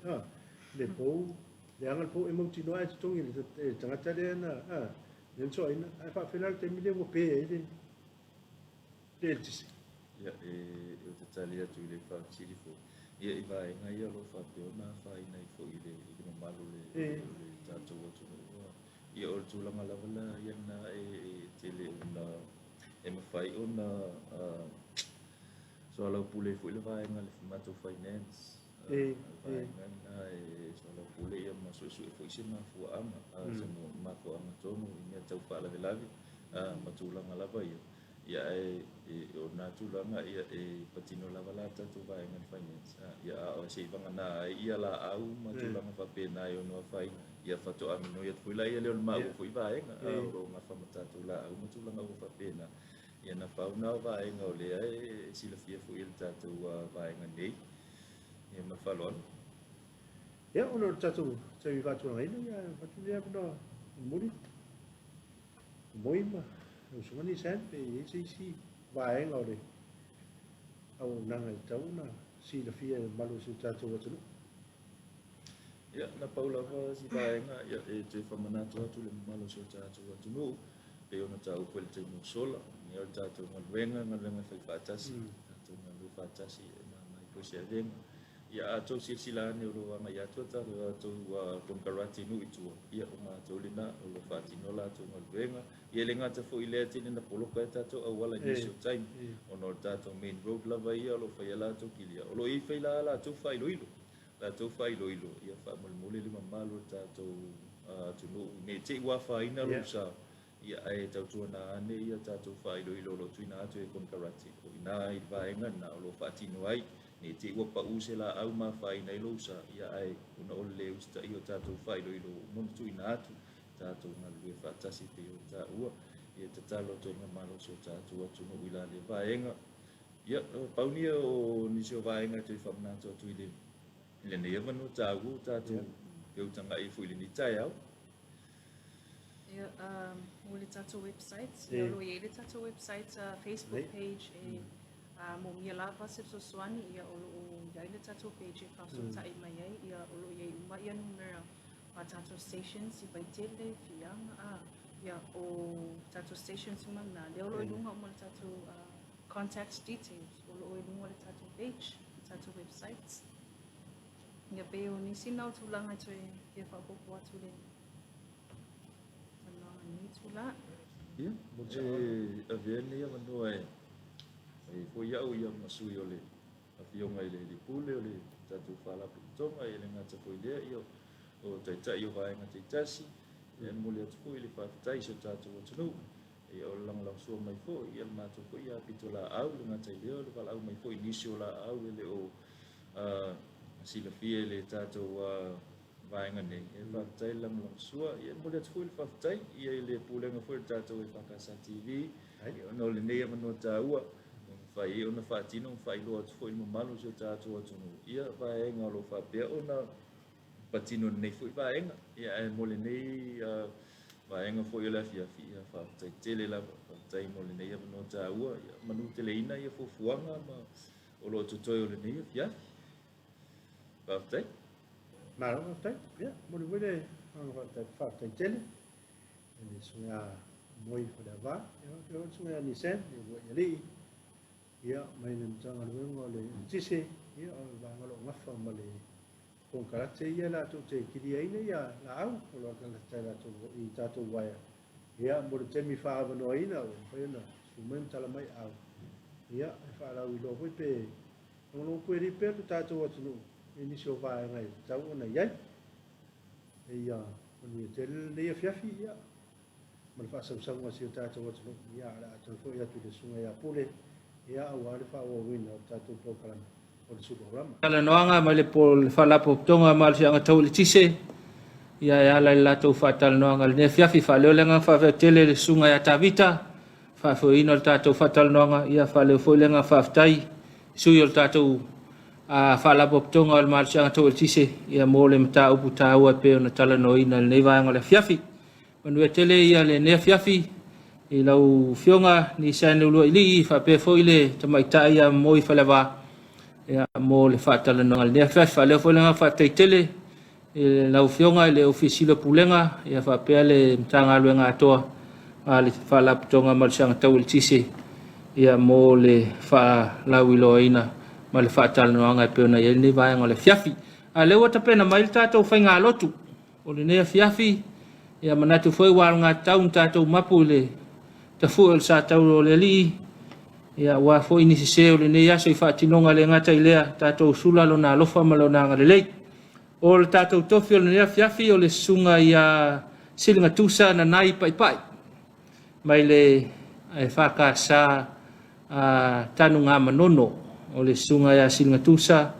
Speaker 2: le pou, leaga le pou e mautinoa ae totogi e le tagata lea na, lea na soaina, ae faafefea la le taimi lea ua pe ai le eletise?
Speaker 4: Ia, e ou te tali atu i le faafesili foi, ia i vaega ia o lo o faapea ona afaina ai foi i le mamalu o le tatou atunuu. Ia, o le tulaga lava la ia lena e tele ona e mafai ona soalaupule ai foi le vaega le matou finance. Vaega lena e soalaupule ia ma suesue foi se mafuaaga, se mafuaaga tonu i mea tau faalavelave ma tulaga lava ia. Ia ae o lena tulaga ia e patino lava la tatou vaega i le finance, ia a o se i vagana ai ia laau ma tulaga faapena e ono afaina, ia faatoa minoi atu foi laia lea o le maua foi vaega o lo o gafa ma tatou laau ma tulaga uma faapena. Ia na pau lena o vaega o lea e silafia foi e le tatou vaega nei. Ia ma le faaaloalo.
Speaker 2: Ia, ona o le tatou taimi faatulagaina, ia avatu lenei avanoa mulimuli. Moi ma lau Susuga Nissan, pe i ai se isi vaega o le auaunaga e tatau ona silafia e le mamalu o si o tatou atunuu.
Speaker 4: Ia, na pau lava si vaega ia, e toe faamanatu atu i le mamalu o si o tatou atunuu, pei ona taua foi i le taimi ua sola, ia o le tatou galuega, galuega e fai faatasi, tatou galulue faatasi e mama ai foi se avega. Ia a outou silasila ane o lo o agai atu a tatou konekarate i nuu i tua, ia o matou lena o lo o faatino a latou galuega. Ia e le gata foi i lea tele na poloka ai tatou auala i nisi o taimi ona o le tatou main road lava ia o lo o fai ai latou kilia. O lo o i ai foi la latou faailoilo, latou faailoilo ia faamolemole le mamalu o le tatou atunuu ne i te i ua afaina lou sa. Ia, ae tautuana ane ia tatou faailoilo o lo o tuuina atu e konekarate, o i ina i le vaega lena o lo o faatino ai, ne i te i ua pau se laau ma afaina ai lou sa, ia ae ona o le le usitaia o tatou faailoilo ua uma ona tuuina atu, tatou galulue faatasi e pei ona taua, ia tatalo atu ai le mamalu o si o tatou atunuu i la lea vaega. Ia, pau nia o nisi o vaega e toe faamanatu atu i lenei avanoa taua ua tatou feutagai ai foi i lenei taeao.
Speaker 3: Ia, mo le tatou website, ia o lo o i ai le tatou website, Facebook page e moomia lava se fesoasoani, ia o lo o i ai le tatou page e faafesootai mai ai, ia o lo o i ai uma ia numera a tatou stations i Vaitele, Fiaga, a, ia o tatou stations uma na, lea o lo o i luga uma o le tatou contact details, o lo o i luga o le tatou page, le tatou website. Ia pei o nisi na o tulaga e toe fia faaopoopo atu i le talanoaga i lenei itula.
Speaker 4: Ia, e avea lenei avanoa e fai foi au ia ma sui o le Afioga i le Alii Pule o le tatou Faalapotopotoga, e le gata foi i lea, ia, o Taitai o Vaega taitasi, e momoli atu foi le faafetai i si o tatou atunuu, ia, o le lagolagosua mai foi, ia, le matou foi pitolaau, e le gata i lea, o le valaau mai foi i nisi o laau e le o silafia e le tatou vaega nei. E faafetai le lagolagosua. Ia, e momoli atu foi le faafetai ia i le Pulega foi o le tatou EFKS TV, ia, ona o lenei avanoa taua ua mafai ai ona faatino ma faailoa atu foi i le mamalu o si o tatou atunuu ia vaega o lo o faapea ona patino i lenei foi vaega. Ia, ae mo lenei vaega foi o le afiafi, ia, faafetai tele lava, faafetai mo lenei avanoa taua. Ia, manuteleina ia fuafuaga ma o lo o totoe o lenei afiafi. Faafetai.
Speaker 2: Malo faafetai. Ia, momoli foi le agaga faafetai, faafetai tele i le susuga ia Moi Faleava, ia faapea foi le susuga ia Nissan, le uluai alii, ia, mai le Matagaluega o le Eletise, ia, o le vaega o lo o gafa ma le konekarate ia latou te kiliaina ia laau o lo o atalata i latou i tatou uaea. Ia, mo le taimi faaavanoaina ua mafai ona susu mai ma tala mai au. Ia, e faalauiloa foi pe logologopueli pea lo tatou atunuu i nisi o vaega e tatau ona i ai. Ia manuia tele lenei afiafi, ia, ma le faasausauga a si o tatou atunuu. Ia, o le a toe foi atu i le Susuga ia Pule, ia, aua le faaauauina o le tatou polokalame o le Suluaulama.
Speaker 1: Talanoaga mai le Faalapotopotoga Malosiaga Tau Eletise, ia e ala i le latou faatalanoaga i lenei afiafi. Faaleo le agaga faafetai tele i le Susuga ia Tavita, faafoeina o le tatou faatalanoaga, ia faaleo foi le agaga faafetai i sui o le tatou Faalapotopotoga o le Malosiaga Tau Eletise, ia mo le mataupu taua e pei ona talanoaina i lenei vaega o le afiafi. Manuia tele ia lenei afiafi i lau Afioga Nissan Leuluailii faapea foi le tamaitai ia Moi Faleava ia, mo le faatalanoaga i lenei afiafi. Faaleo foi le agaga faafetai tele i lau Afioga i le Ofisa Sili o Pulega ia faapea le Matagaluega atoa a le Faalapotopotoga Malosiaga Tau Eletise ia mo le faalauiloaina ma le faatalanoaga e pei ona i ai lenei vaega o le afiafi. A lea ua tapena mai le tatou faigalotu O lenei afiafi, ia manatu foi ua alagatatau na tatou mapu i le tafue o le sa tauro o le Alii, Ia, aua foi ni sese o lenei aso i faatinoga le gata i lea, tatou sula lona alofa ma lona agalelei. O le tatou tofi o lenei afiafi o le susuga ia Siligatusa Nanai Paipai mai le EFKS a Tanugamanono. O le susuga ia Siligatusa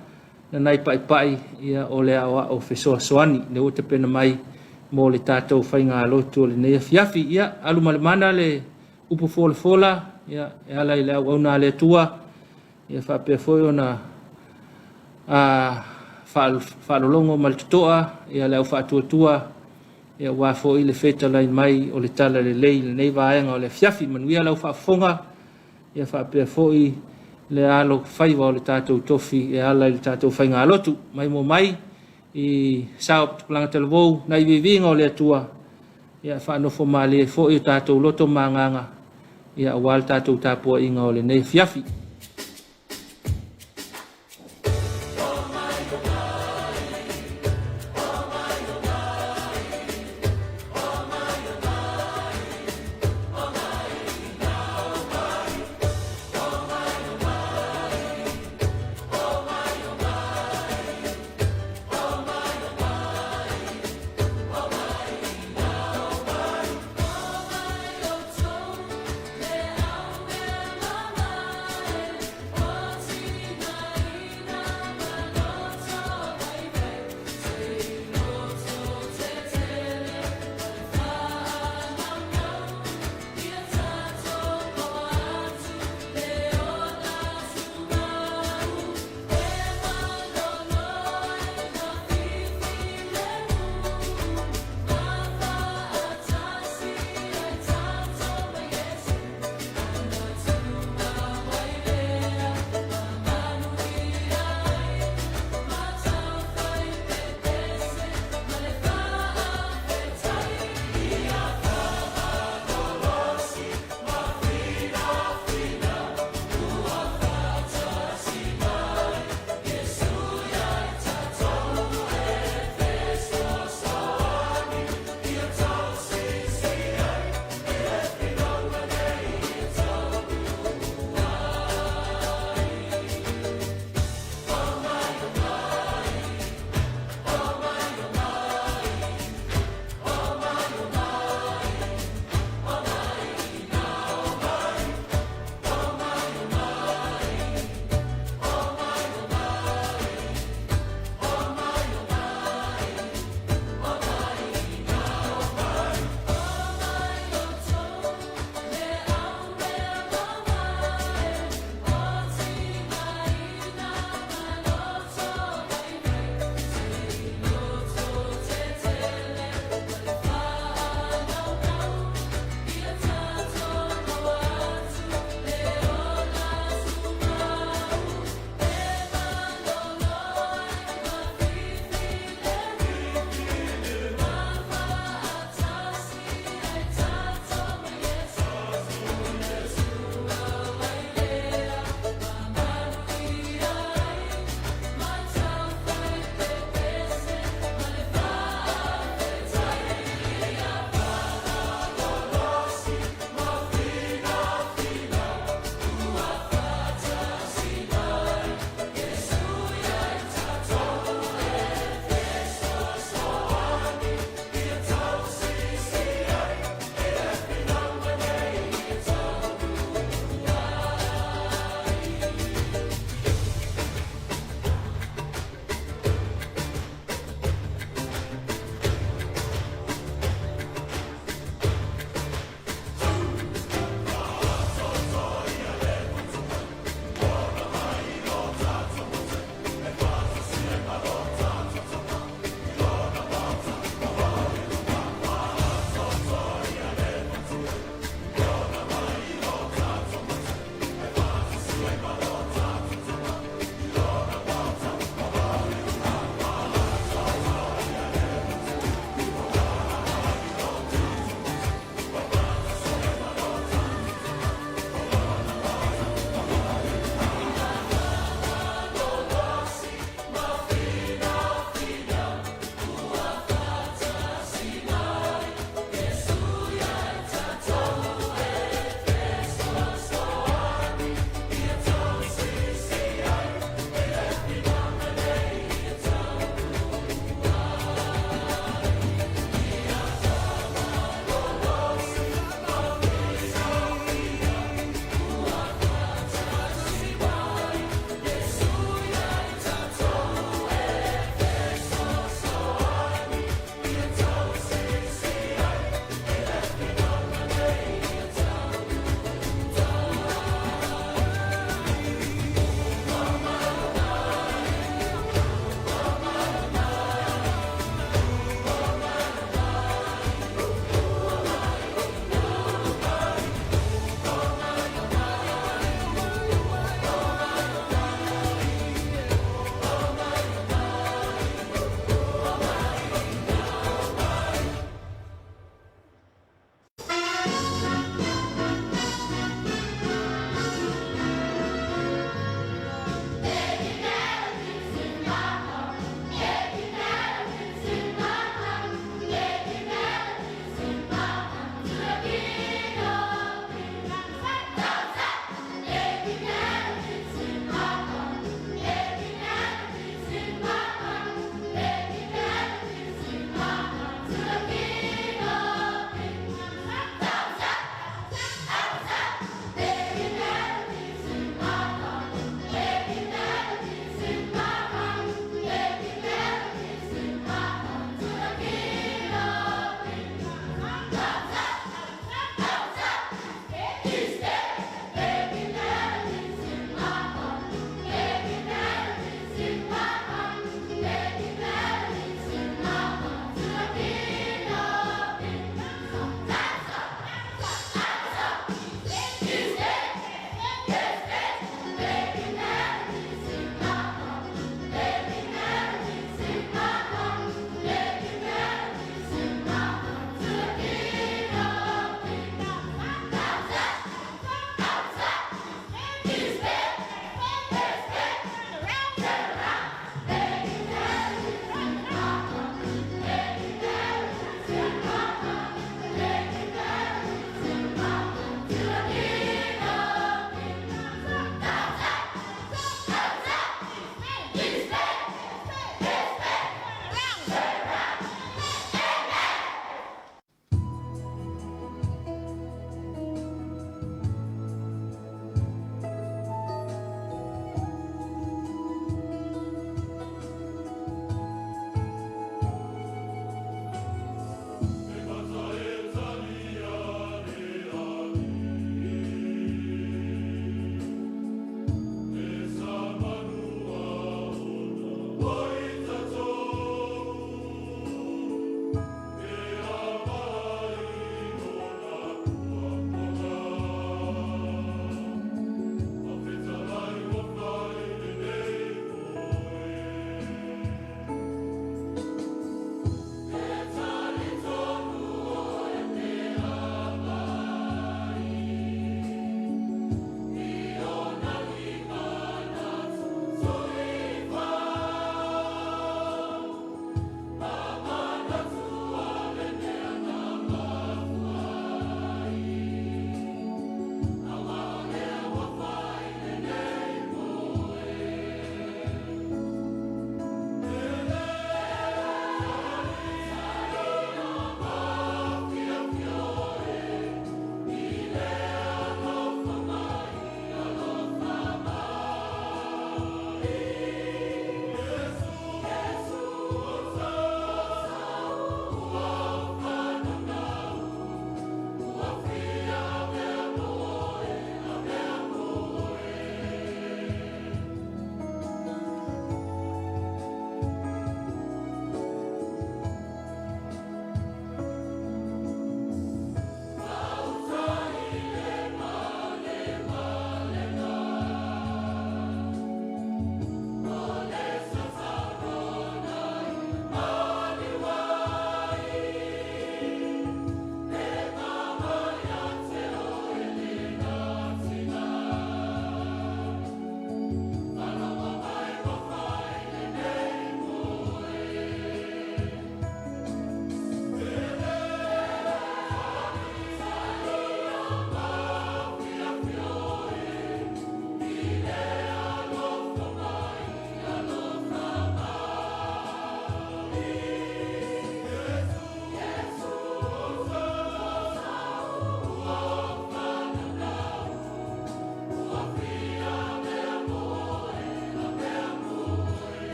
Speaker 1: Nanai Paipai, ia, o le aoao fesoasoani lea ua tapena mai mo le tatou faigalotu o lenei afiafi. Ia, alu ma le mana le upu folafola, ia, e ala i le auauna a le Atua, ia faapea foi ona faalologo ma le totoa ia le au faatuatua, ia aua foi le fetalai mai o le tala lelei i lenei vaega o le afiafi. Manuia lau faafofoga, ia faapea foi le alo faiva o le tatou tofi e ala i le tatou faigalotu. Mai mo mai i sao tupulaga talavou nai viviga o le Atua, ia faanofo malie foi o tatou loto ma agaga, ia aua le tatou tapuaiga o lenei afiafi.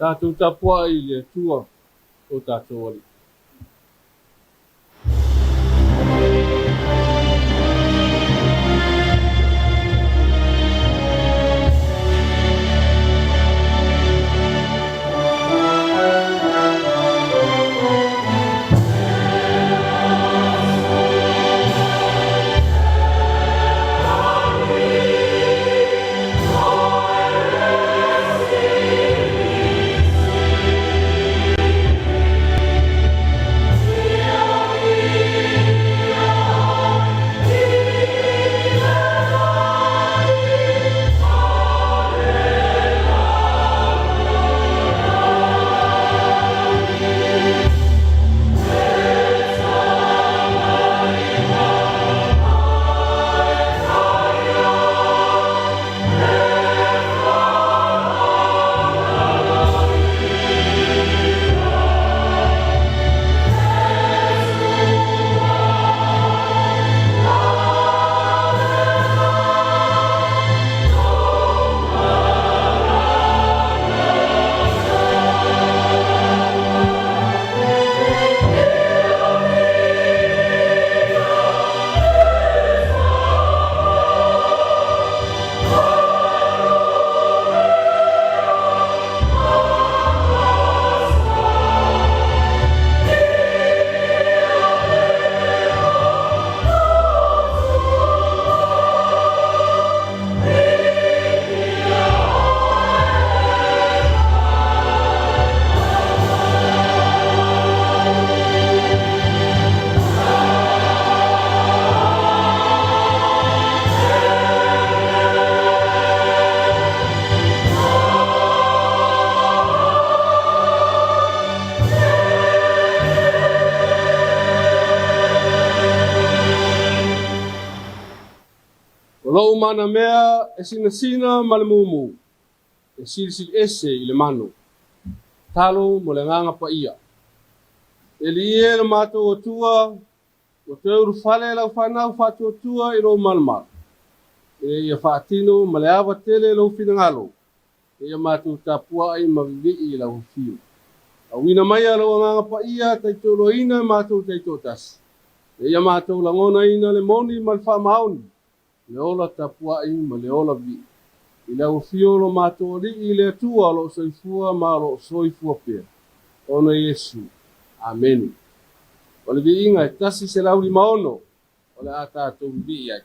Speaker 5: Tatou tapuai i le Atua o tatou Alii. O lou manamea e sinasina ma le mumu, e silisili ese i le manu. Talo mo le agaga paia. E alii e lo matou Atua, ua toe ulufale lau fanau faatuatua i lou malumalu, ina ia faatino ma le ava tele lou finagalo, ina ia matou tapuai ma vivii i lau afio. Auina maia lou agaga paia taitoaloina matou taitoatasi, ina ia matou lagonaina le moni ma le faamaoni, le ola tapuai ma le ola vivii. I lau afio lo matou Alii le Atua o lo o soifua ma o lo o soifua pea, ona Iesu. Amene. O le viiga e 156 o le a tatou vivii ai.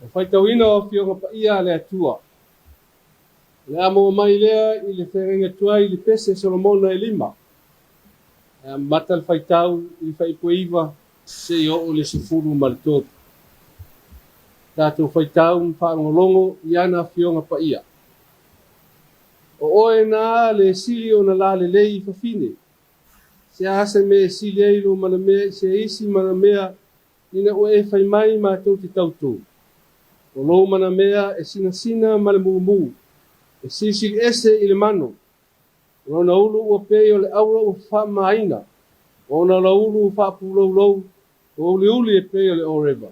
Speaker 5: O faitauina o Afioga Paia a le Atua. O le a maua mai lea i le feagaiga tuai i le pese a Solomona e lima. E amata le faitau i le fuaiupu e 9 seia oo i le 13. Tatou faitau ma faalogologo i ana Afioga Paia. O oe na le sili ona lalelei i fafine. Se a se mea e sili ai lou manamea i se isi manamea ina ua e fai mai matou te tauto. O lou manamea e sinasina ma le mumu, e silisili ese i le mano. O lona ulu ua pei o le auro ua faamamaina, o ona lauulu faapuloulou, ua uliuli e pei o le oreva.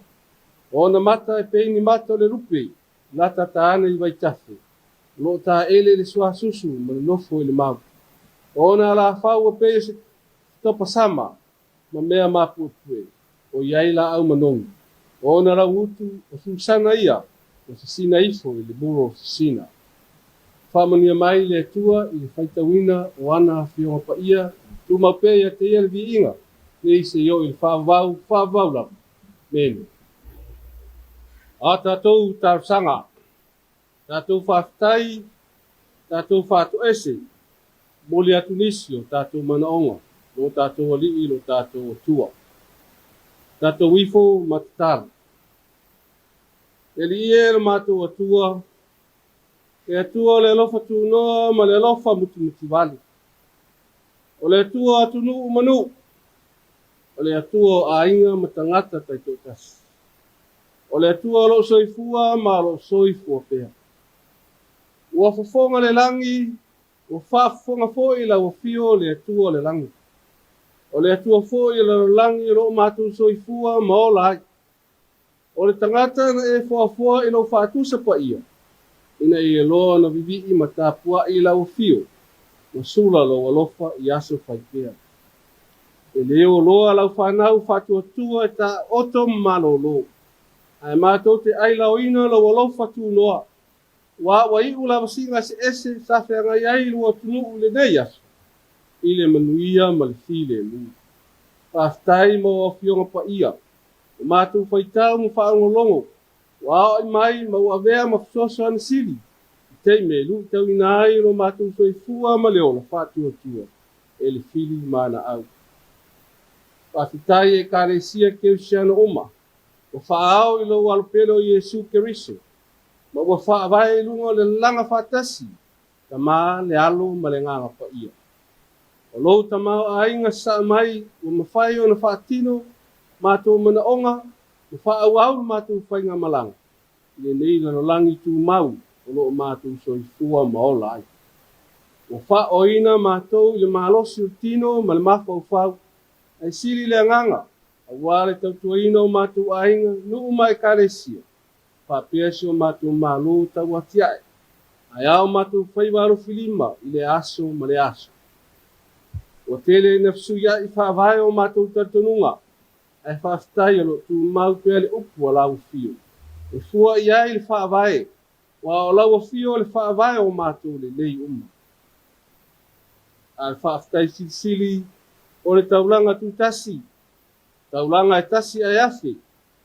Speaker 5: O ona mata e pei ni mata o le lupe, latata ana i vaitafe, o lo o taele i le suasusu ma le nofo i le mau. O ona alafau ua pei o se topasama ma mea mapuepue, o i ai laau manogi. O ona lauutu, o susana ia, ua sisina ifo i le muro sisina. Faamanuia mai le Atua i le faitauina o ana Afioga Paia, tumau pea ia te Ia le viiga, nei seia oo i le faavavau, faavavau lava. Amene. A tatou talosaga, tatou faafetai, tatou faatoese, momoli atu nisi o tatou manaoga, lo tatou Alii, lo tatou Atua. Tatou ifo ma tatalo. E Alii e lo matou Atua, le Atua o le alofa tunoa ma le alofa mutimutivale. O le Atua o atunuu ma nuu, o le Atua o aiga ma tagata taitoatasi. O le Atua o loo soifua ma o loo soifua pea. Ua fofoga le lagi, ua faafofoga foi lau afio le Atua o le lagi. O le Atua foi o le lalolagi o loo matou soifua ma ola ai. O le tagata na e foafoa i lou faatusa paia, ina ia loa ona vivii ma tapuai i lau afio, ma sula lou alofa i aso fai pea. E le o loa lau fanau faatuatua e taoto ma malolo, ae matou te ailaoina lou alofa tunoa, ua ua iu lavasiga eseese sa feagai ai lua atunuu i lenei aso, i le manuia ma le filemu. Faafetai mo Afioga Paia, o matou faitau ma faalogologo, ua aoai mai ma ua avea ma fesoasoani sili, i taimi e luitauina ai lo matou soifua ma le ola faatuatua e le fili ma naau. Faafetai Ekalesia Kerisiano uma, ua faaao i lou alopele o Iesu Keriso, ma ua faavae i luga o le laga faatasi, Tama, le Alo ma le Agaga Paia. O lou tamaoaiga sasaa mai ua mafai ona faatino matou manaoga ma faaauau le matou faigamalaga i lenei lalolagi tumau o lo o matou soifua ma ola ai. Ua faaoina matou i le malosi o le tino ma le mafaufau, ae sili le agaga aua le tautuaina o matou aiga, nuu ma ekalesia, faapea si o matou Malo tauatiae, ae ao matou faiva alofilima i le aso ma le aso. Ua tele ina fesuiai faavae o matou talitonuga, ae faafetai o lo o tumau pea le upu a lau afio, E fua i ai le Faavae, aua o lau Afio le Faavae o matou lelei uma. A o le faafetai silisili o le taulaga tutasi, taulaga e tasi ae afe,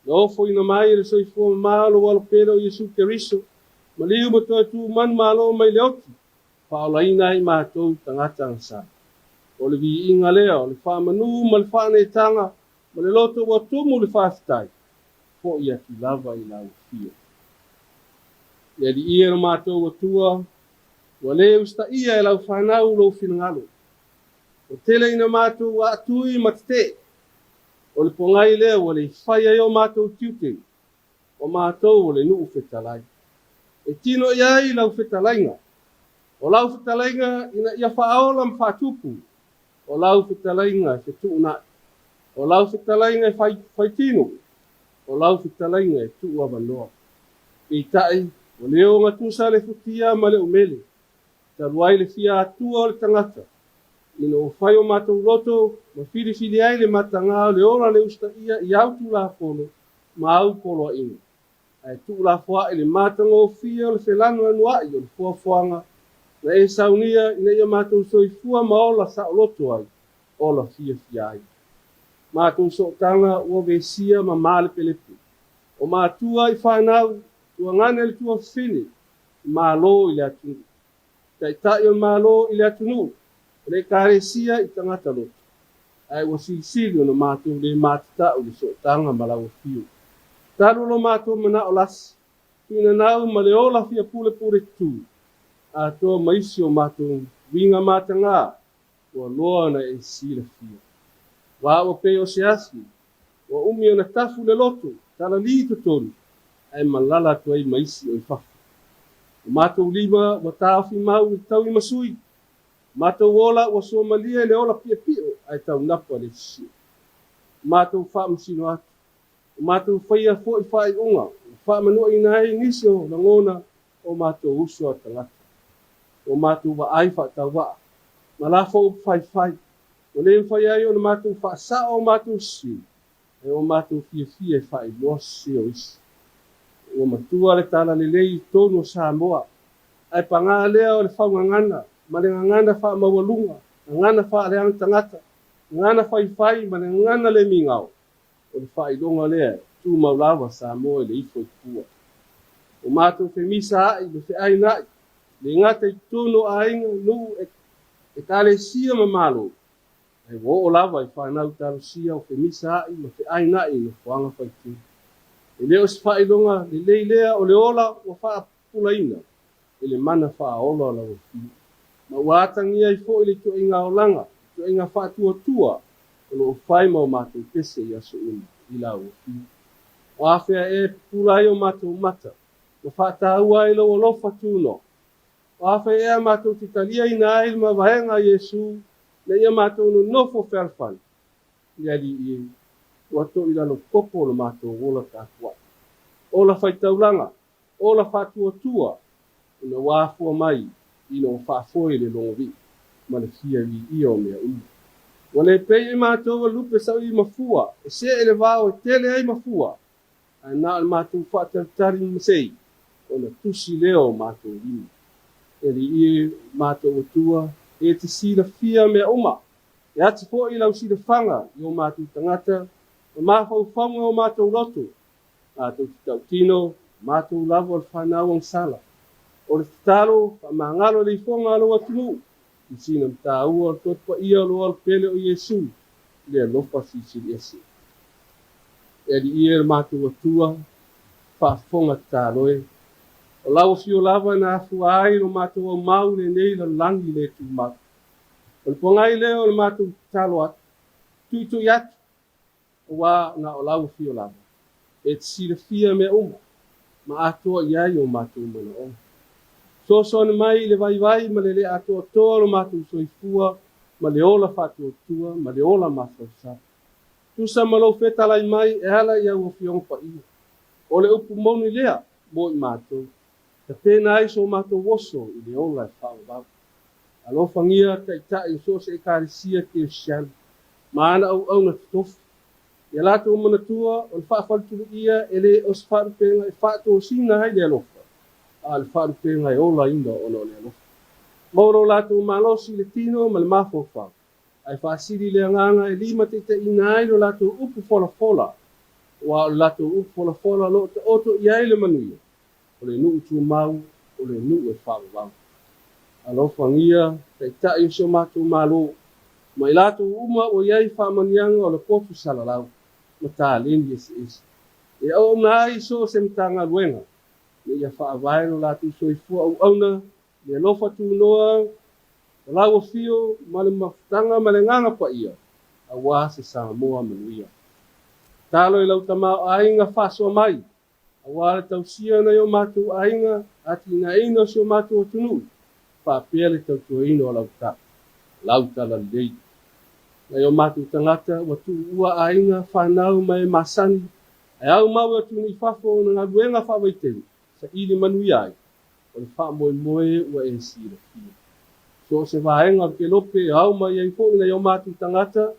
Speaker 5: na ofoina mai e le soifua mama o lou Alo pele o Iesu Keriso, maliu ma toe tu manumalo mai le oti, faaolaina ai matou tagata agasala. O le viiga lea, o le faamanu ma le faaneetaga ma le loto ua tumu le faafetai, fo'i atu lava i lau Afio. Le Alii e lo matou Atua, ua le usitaia e lau fanau lou finagalo. Ua tele ina matou aatui ma tetee, o le pogai lea ua le fai ai o matou tiute, o matou o le nuu fetalai. E tino i ai lau fetalaiga, o lau fetalaiga ina ia faaola ma faatupu, o lau fetalaiga e fetuunai, o lau fetalaiga e faitino, o lau fetalaiga e tuu avanoa. Peitai, ua le ogatusa le futia ma le umele, talu ai le fia atua o le tagata, ina ua fai o matou loto ma filifili ai le matagā o le ola le usitaia i au Tulafono ma au poloaiga, ae tuulafoai le matagofie o le felanoanoai o le foafoaga na e saunia ina ia matou soifua ma ola saoloto ai, ola fiafia ai. Matou sootaga ua vesia ma malepelepe, o matua i fanau, tuagane le tuafafine, Malo i le atunuu, Taitai o le Malo i le atunuu, o le Ekalesia i tagata loto, ae ua silisili ona matou le matatau i le sootaga ma lau Afio. Talu lo matou manao lasi, tuinanau ma le ola fia pulepule tutū, atoa ma isi o matou uiga matagā ua loa ona e silafia. Ua ua pei o se afi, ua umi ona tafu le loto, talalī totonu, ae malala atu ai ma isi o i fafo. O matou lima ua taofi mau i le tauimasui, o matou ola ua suamalie le ola piopio ae taunapa le sisio. O matou faamasino atu, o matou faia foi faaiuga ua faamanuaina ai nisi o lagona o matou uso a tagata. Ua matou vaai faatauvaa ma lafo upu faifai, ua le mafai ai ona matou faasao o matou sisi, ae ua matou fiafia e faailoa sisi o isi. Ua matua le talalelei i totonu o Samoa, ae pagā lea o le faugagana ma le gagana faamaualuga, gagana faaleaga tagata, gagana faifai ma le gagana le migao, o le faailoga lea e tumau lava Samoa i le ifo i tua. Ua matou femisa ai ma feainai, le gata i totonu o aiga, nuu, ekalesia ma Malo, ae ua oo lava i fanau talosia o femisa ai ma feainai i nofoaga faitele. E le o se faailoga lelei lea o le ola ua faapupulaina e le mana faaola o lau Afio, ma ua atagia ai foi le ituaiga olaga, ituaiga faatuatua o lo o fai ma o matou pese i aso uma i lau Afio. O afea ea e pupula ai o matou mata ma faataua ai lou alofa tunoa? O afea ea matou te taliaina ai le mavaega a Iesu ina ia matou nonofo fealofani? Le Alii e, ua to'i lalo popo lo matou ola tapuai, ola faitaulaga, ola faatuatua, ona ua afua mai ina ua faafoe le logovii ma le fia viia o mea uma. Ua le pei e matou o lupe saui mafua, e see le vao e tele ai mafua, ae na o le matou faatalitali masei ona tusi lea o matou lima. E Alii e, matou Atua, e te silafia mea uma, e ati foi lau silafaga i o matou tagata ma mafaufauga o matou loto, matou te tautino, matou lava o le fanau agasala. O le tatalo, faamagalo le ifoga a lou atunuu, i sina mataua o le Toto Paia o lou Alo pele o Iesu, i le alofa silisili ese. E Alii e lo matou Atua, faafofoga tatalo e, o lau afio lava na afua ai lo matou aumau i lenei lalolagi le tumau. O le pogai lea o le matou tatalo atu, tuitui atu, aua na o lau afio lava e te silafia mea uma ma atoa i ai o matou manaoga. Fesoasoani mai i le vaivai ma le le atoatoa lo matou soifua ma le ola faatuatua ma le ola masaosao. Tusa ma lou fetalai mai e ala i au Afioga Paia. O le upu moni lea mo i matou, tapena ai so matou oso i le ola e faavavau. Alofagia Taitai o so o se Ekalesia Kerisiano ma ana auauna totofi. Ia latou manatua o le faafaletuluia e le o se faalupega e faatosina ai le alofa, a o le faalupega e olaina ona o le alofa. Maua lo latou malosi i le tino ma le mafaufau, ae faasili le agaga e limataitaiina ai lo latou upu folafola, aua o le latou upu folafola o lo o taoto i ai le manuia, o le nuu tumau, o le nuu e faavavau. Alofagia Taitai o si o matou Malo, ma i latou uma ua i ai faamanuiaga o le potu salalau ma taleni eseese, e auauna ai i so o se Matagaluega, ina ia faavae lo latou soifua auauna i le alofa tunoa o lau afio ma le mafutaga ma le Agaga Paia, aua se Samoa manuia. Tatalo i lau tamaoaiga faasoa mai, aua le tausia o nai o matou aiga, atinaeina o si o matou atunuu, faapea le tautuaina o lau ta, lau talalelei. Nai o matou tagata ua tuua aiga, fanau ma e masani, ae aumau e atunuu i fafo ona galuega faavaitaimi, saili manuia ai, o le faamoemoe ua e silafia. So o se vaega o le kelope e ao mai ai foi nai o matou tagata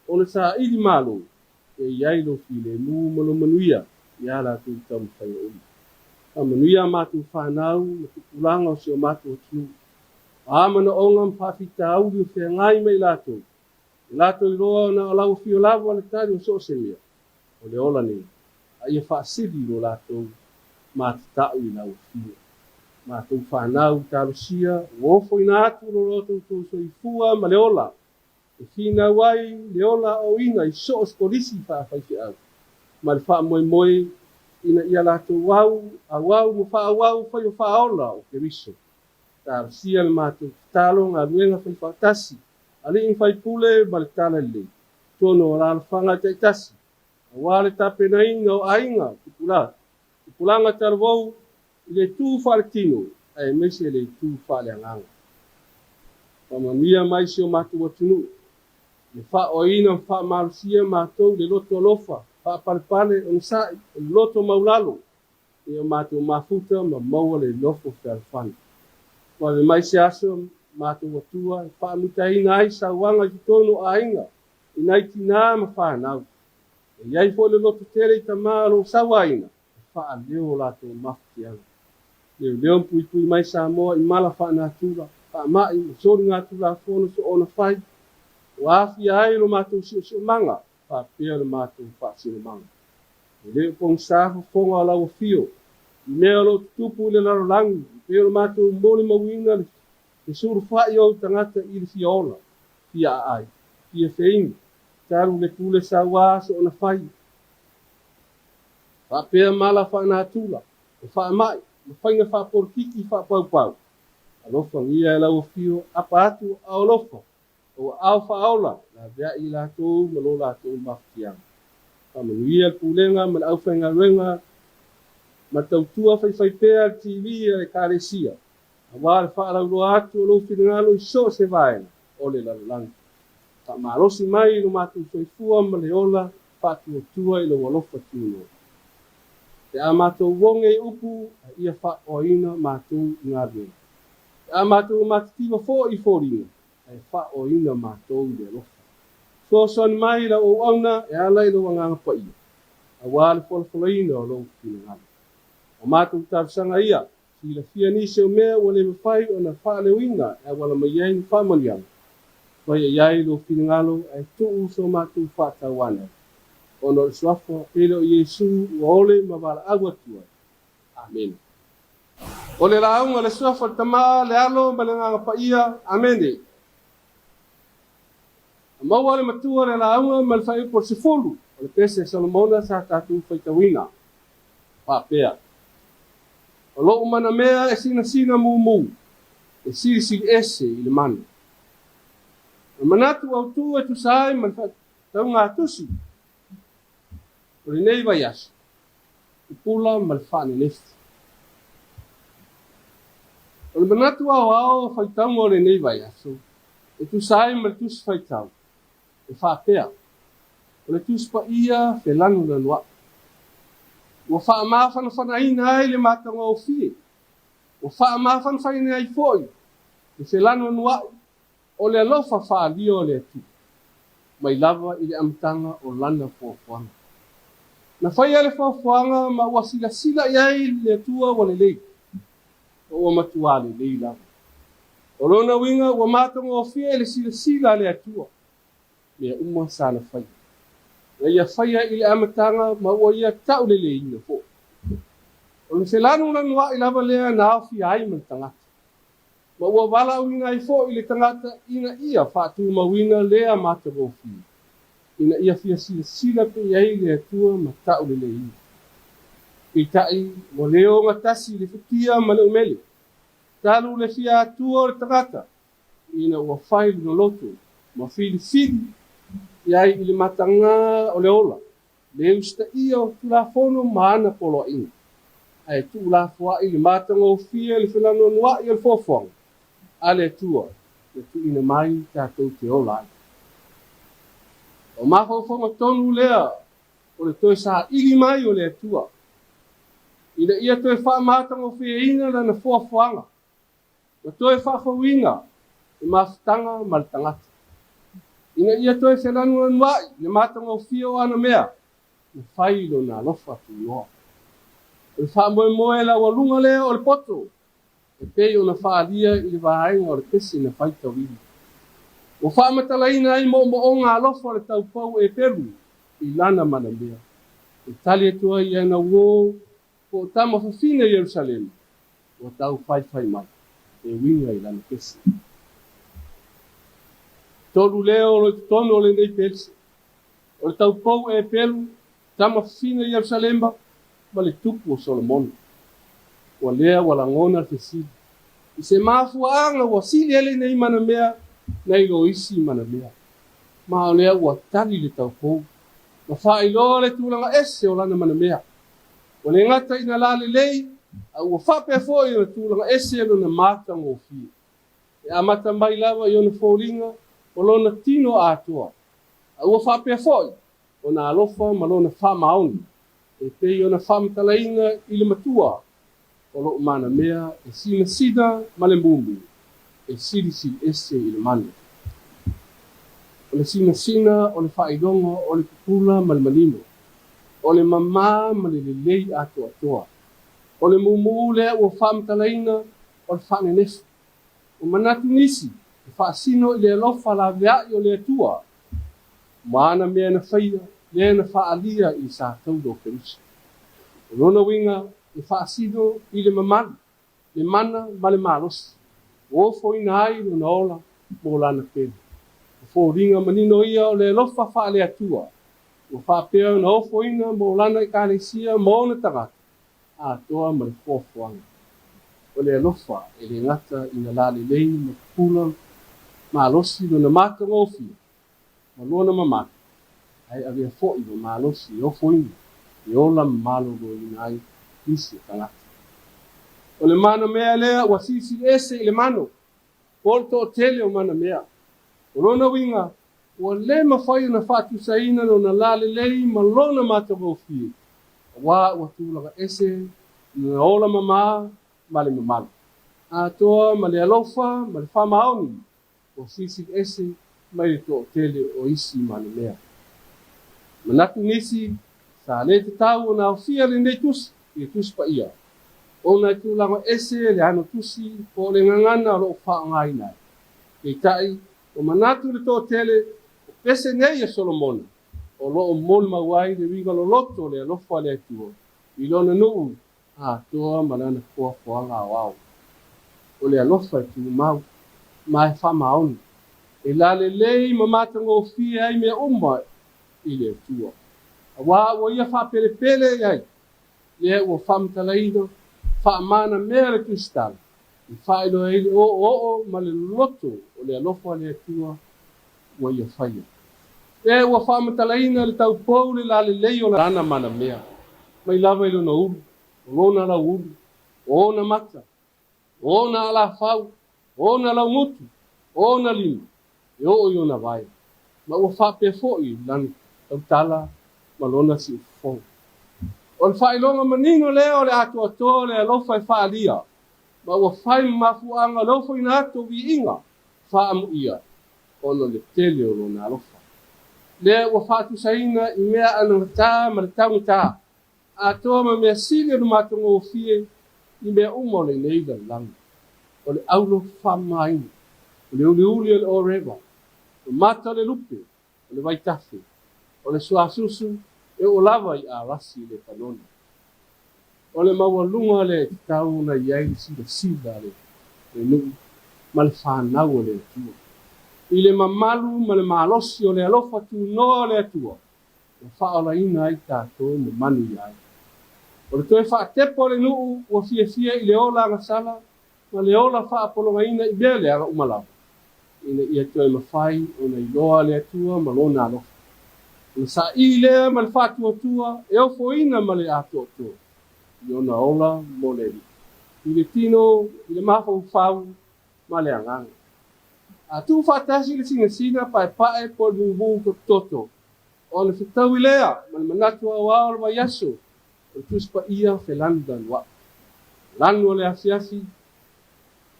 Speaker 5: ona saili malo, e i ai lou filemu ma lou manuia iā latou taumafaiga uma. Faamanuia a matou fanau ma tupulaga o si o matou atunuu. O a manaoga ma faafitauli o feagai ma i latou, ia latou iloa na o lau afio lava le tali o so o se mea, o le ola nei, a ia faasili lo latou matatau i lau afio. Matou fanau talosia, ua ofoina atu lo latou soifua ma le ola, e finau ai le ola aoaoina i so o se kolisi faafaifeau, ma le faamoemoe ina ia latou au, auau ma faaauau faiva faaola o Keriso. Talosia le matou tatalo galuega faifaatasi, alii ma faipule ma le talalelei, totonu o alaalafaga taitasi, aua le tapenaina o aiga, tupulaga talavou i le itu faaletino aemaise le itu faaleagaga. Faamanuia mai si o matou atunuu, le faaoaina ma faamalosia matou i le loto alofa, faapalepale, onosai, o le loto maulalo, seia matou mafuta ma maua le nofo fealofani. Vave mai se aso matou Atua e faamutaina ai sauaga i totonu o aiga, i nai tinā ma fanau. E i ai foi le loto tele i tama o lo o sauaina e faaleo o latou mafatiaga. Leoleo ma puipui mai Samoa i mala faanatura, faamai ma soligatulafono soona fai, ua aafia ai lo matou siosiomaga faapea le matou faasinomaga. E le o pogisa fofoga o lau afio i mea o lo o tutupu i le lalolagi, e pei o le matou molimauina le sulufai o ou tagata i le fia ola, fia aai, fia feinu, talu le pule sauā soona fai, faapea mala faanatura, o faamai, ma faiga faapolokiki faapaupau. Alofagia e lau afio, apa atu aao alofa, o aao faaola laveai i latou ma lo latou mafatiaga. Faamanuia le pulega ma le aufaigaluega ma tautua faifaipea a le TV a le Ekalesia, aua le faalauiloa atu o lou finagalo i so o se vaega o le lalolagi. Faamalosi mai i lo matou soifua ma le ola faatuatua i lou alofa tunoa. Pe a matou oge i upu, a ia faaoaina matou i galuega. Pe a matou matitiva foi i foliga, ae faaoaina matou i le alofa. Fesoasoani mai i lau auauna e ala i lou Agaga Paia, aua le folafolaina o lou finagalo. O matou talosaga ia, silafia nisi o mea ua le mafai ona faaleoina e auala mai ai ni faamanuiaga, faia i ai lou finagalo ae tuu so matou faatauana ai, ona o le suafa pele o Iesu ua ole ma valaau atu ai. Amene. O le lauga le suafa o le Tama, le Alo ma le Agaga Paia. Amene. Na maua le matua le lauga ma le faaiupu o le 10 o le pese a Solomona sa tatou faitauina. Faapea, O lou manamea e sinasina mumu, e silisili ese i le mana. O le manatu autu e tusa ai ma le faataugatusi o lenei vaiaso, pupula ma le faanenefu. O le manatu aoao o faitauga o lenei vaiaso e tusa ai ma le Tusi Faitau, e faapea, O le Tusi Paia felanulanuai, ua faamafanafanaina ai le matagofie, ua faamafanafanaina ai foi le felanuanuai o le alofa faaalia o le Atua. mai lava i le amataga o lana fuafuaga. Na faia le fuafuaga ma ua silasila i ai le Atua ua lelei, ma ua matuā lelei lava. O lona uiga ua matagofie i le silasila a le Atua mea uma sa na faia. Na ia faia i le amataga ma ua ia tauleleiina foi. O le felanulanuai lava lea na aofia ai ma le tagata, ma ua valaauina ai foi le tagata ina ia faatumauina lea matagofie, ina ia fia silasila pea i ai le Atua ma tauleleiina. Peitai, ua le ogatasi le futia ma le umele, talu le fia atua o le tagata, ina ua fai lona loto ma filifili i ai i le matagā o le ola, le usitaia o Tulafono ma ana poloaiga, ae tuulafoai le matagofie o le felanoanoai o le fuafuaga a le Atua na tuuina mai tatou te ola ai. O mafaufauga tonu lea o le toe saili mai o le Atua, ina ia toe faamatagofieina lana fuafuaga, ma toe faafouina le mafutaga ma le tagata, ina ia toe felanulanuai le matagofie o ana mea na fai i lona alofa tunoa. O le faamoemoe laualuga lea o le poto, e pei ona faaalia i le vaega o le pese na faitauina. Ua faamatalaina ai moomooga alofa o le taupou Eperu i lana manamea, e tali atu ai i ana uō po o tama fafine o Ierusalema ua taufaifai mai e uiga i lana pese. Tolu leo o lo o i totonu o lenei pese, o le taupou Eperu, tama fafine o Ierusalema, ma le tupu o Solomona. Ua lea ua lagona le fesili, i se mafuaaga ua sili ai lenei manamea nai lo isi manamea. Ma o lea ua tali le taupou, ma faailoa le tulaga ese o lana manamea. Ua le gata ina lalelei, a ua faapea foi ona tulaga ese lona matagofie. E amata mai lava i ona foliga o lona tino atoa, a ua faapea foi ona alofa ma lona faamaoni, e pei ona faamatalaina i le matua o loo manamea e sinasina ma le mumu e silisili ese i le manu. O le sinasina o le faailoga o le pupula ma le manino, o le mamā ma le lelei atoatoa. O le mumu lea ua faamatalaina o le faanenefu. Ua manatu nisi e faasino i le alofa laveai o le Atua ma ana mea na faia, lea na faaalia i le sa taula o Kerusi. O lona uiga e faasino i le mamalu, le mana ma le malosi, ua ofoina ai lona ola mo lana pele. O foliga manino ia o le alofa faale-Atua, ua faapea ona ofoina mo lana Ekalesia ma ona tagata atoa ma le fuafuaga. O le alofa e le gata ina lalelei ma pupula malosi lona matagofie ma lona mamalu, ae avea foi ma malosi e ofoina, e ola ma maloloina ai nisi o tagata. O le manamea lea ua silisili ese i le mano, po o le toatele o manamea. O lona uiga, ua le mafai ona faatusaina lona lalelei ma lona matagofie, auā ua tulaga ese lona ola mamā ma le mamalu atoa ma le alofa ma le faamaoni ua silisili ese mai le toatele o isi manamea. Manatu nisi, sa le tatau ona aofia lenei tusi i le Tusi Paia, ona e tulaga ese le ano tusi po o le gagana o lo o faaaogaina ai. Peitai, ua manatu le toatele, o pese nei a Solomona o lo o molimau ai le uiga loloto o le alofa a le Atua i lona nuu atoa ma lana fuafuaga aoao. O le alofa e tumau ma e faamaoni, e lalelei ma matagofie ai mea uma i le Atua, auā ua ia faapelepele i ai, lea ua faamatalaina faamanamea le Tusitala, i faailoa ai le oooo ma le loloto o le alofa a le Atua ua ia faia. Lea ua faamatalaina le taupou le lalelei o lana manamea, mai lava i lona ulu, o lona lauulu, o ona mata, o ona alafau, o ona laugutu, o ona lima, e oo i ona vae, ma ua faapea foi lana tautala ma lona siufofoga. O le faailoga manino lea o le atoatoa o le alofa e faaalia, ma ua fai ma mafuaaga o le ofoina atu o viiga faaamuia ona o le tele o lona alofa. Lea ua faatusaina i mea anagata ma le taugata, atoa ma mea sili ona matagofie i mea uma o lenei lalolagi. O le aulo faamamaina, o le uliuli o le oreva, o mata o le lupe, o le vaitafe, o le suasusu e oo lava i Arasi i Lepanona. O le maualuga lea e tatau ona i ai le silasila a le nuu ma le fanau a le Atua. I le mamalu ma le malosi o le alofa tunoa o le Atua, ua faaolaina ai tatou ma manuia ai. O le toe faatepa o le nuu ua fiafia i le ola agasala ma le ola faapologaina i mea leaga uma lava, ina ia toe mafai ona iloa le Atua ma Lona alofa. Ona saili lea ma le faatuatua e ofoina ma le atoatoa i ona ola mo le Alii, i le tino, i le mafaufau ma le agaga. A tuufaatasi le sinasina paepae po o le mumu tototo, ona fetaui lea ma le manatu aoao o le vaiaso o le Tusi Paia Felanulanuai. O lanu o le afiafi,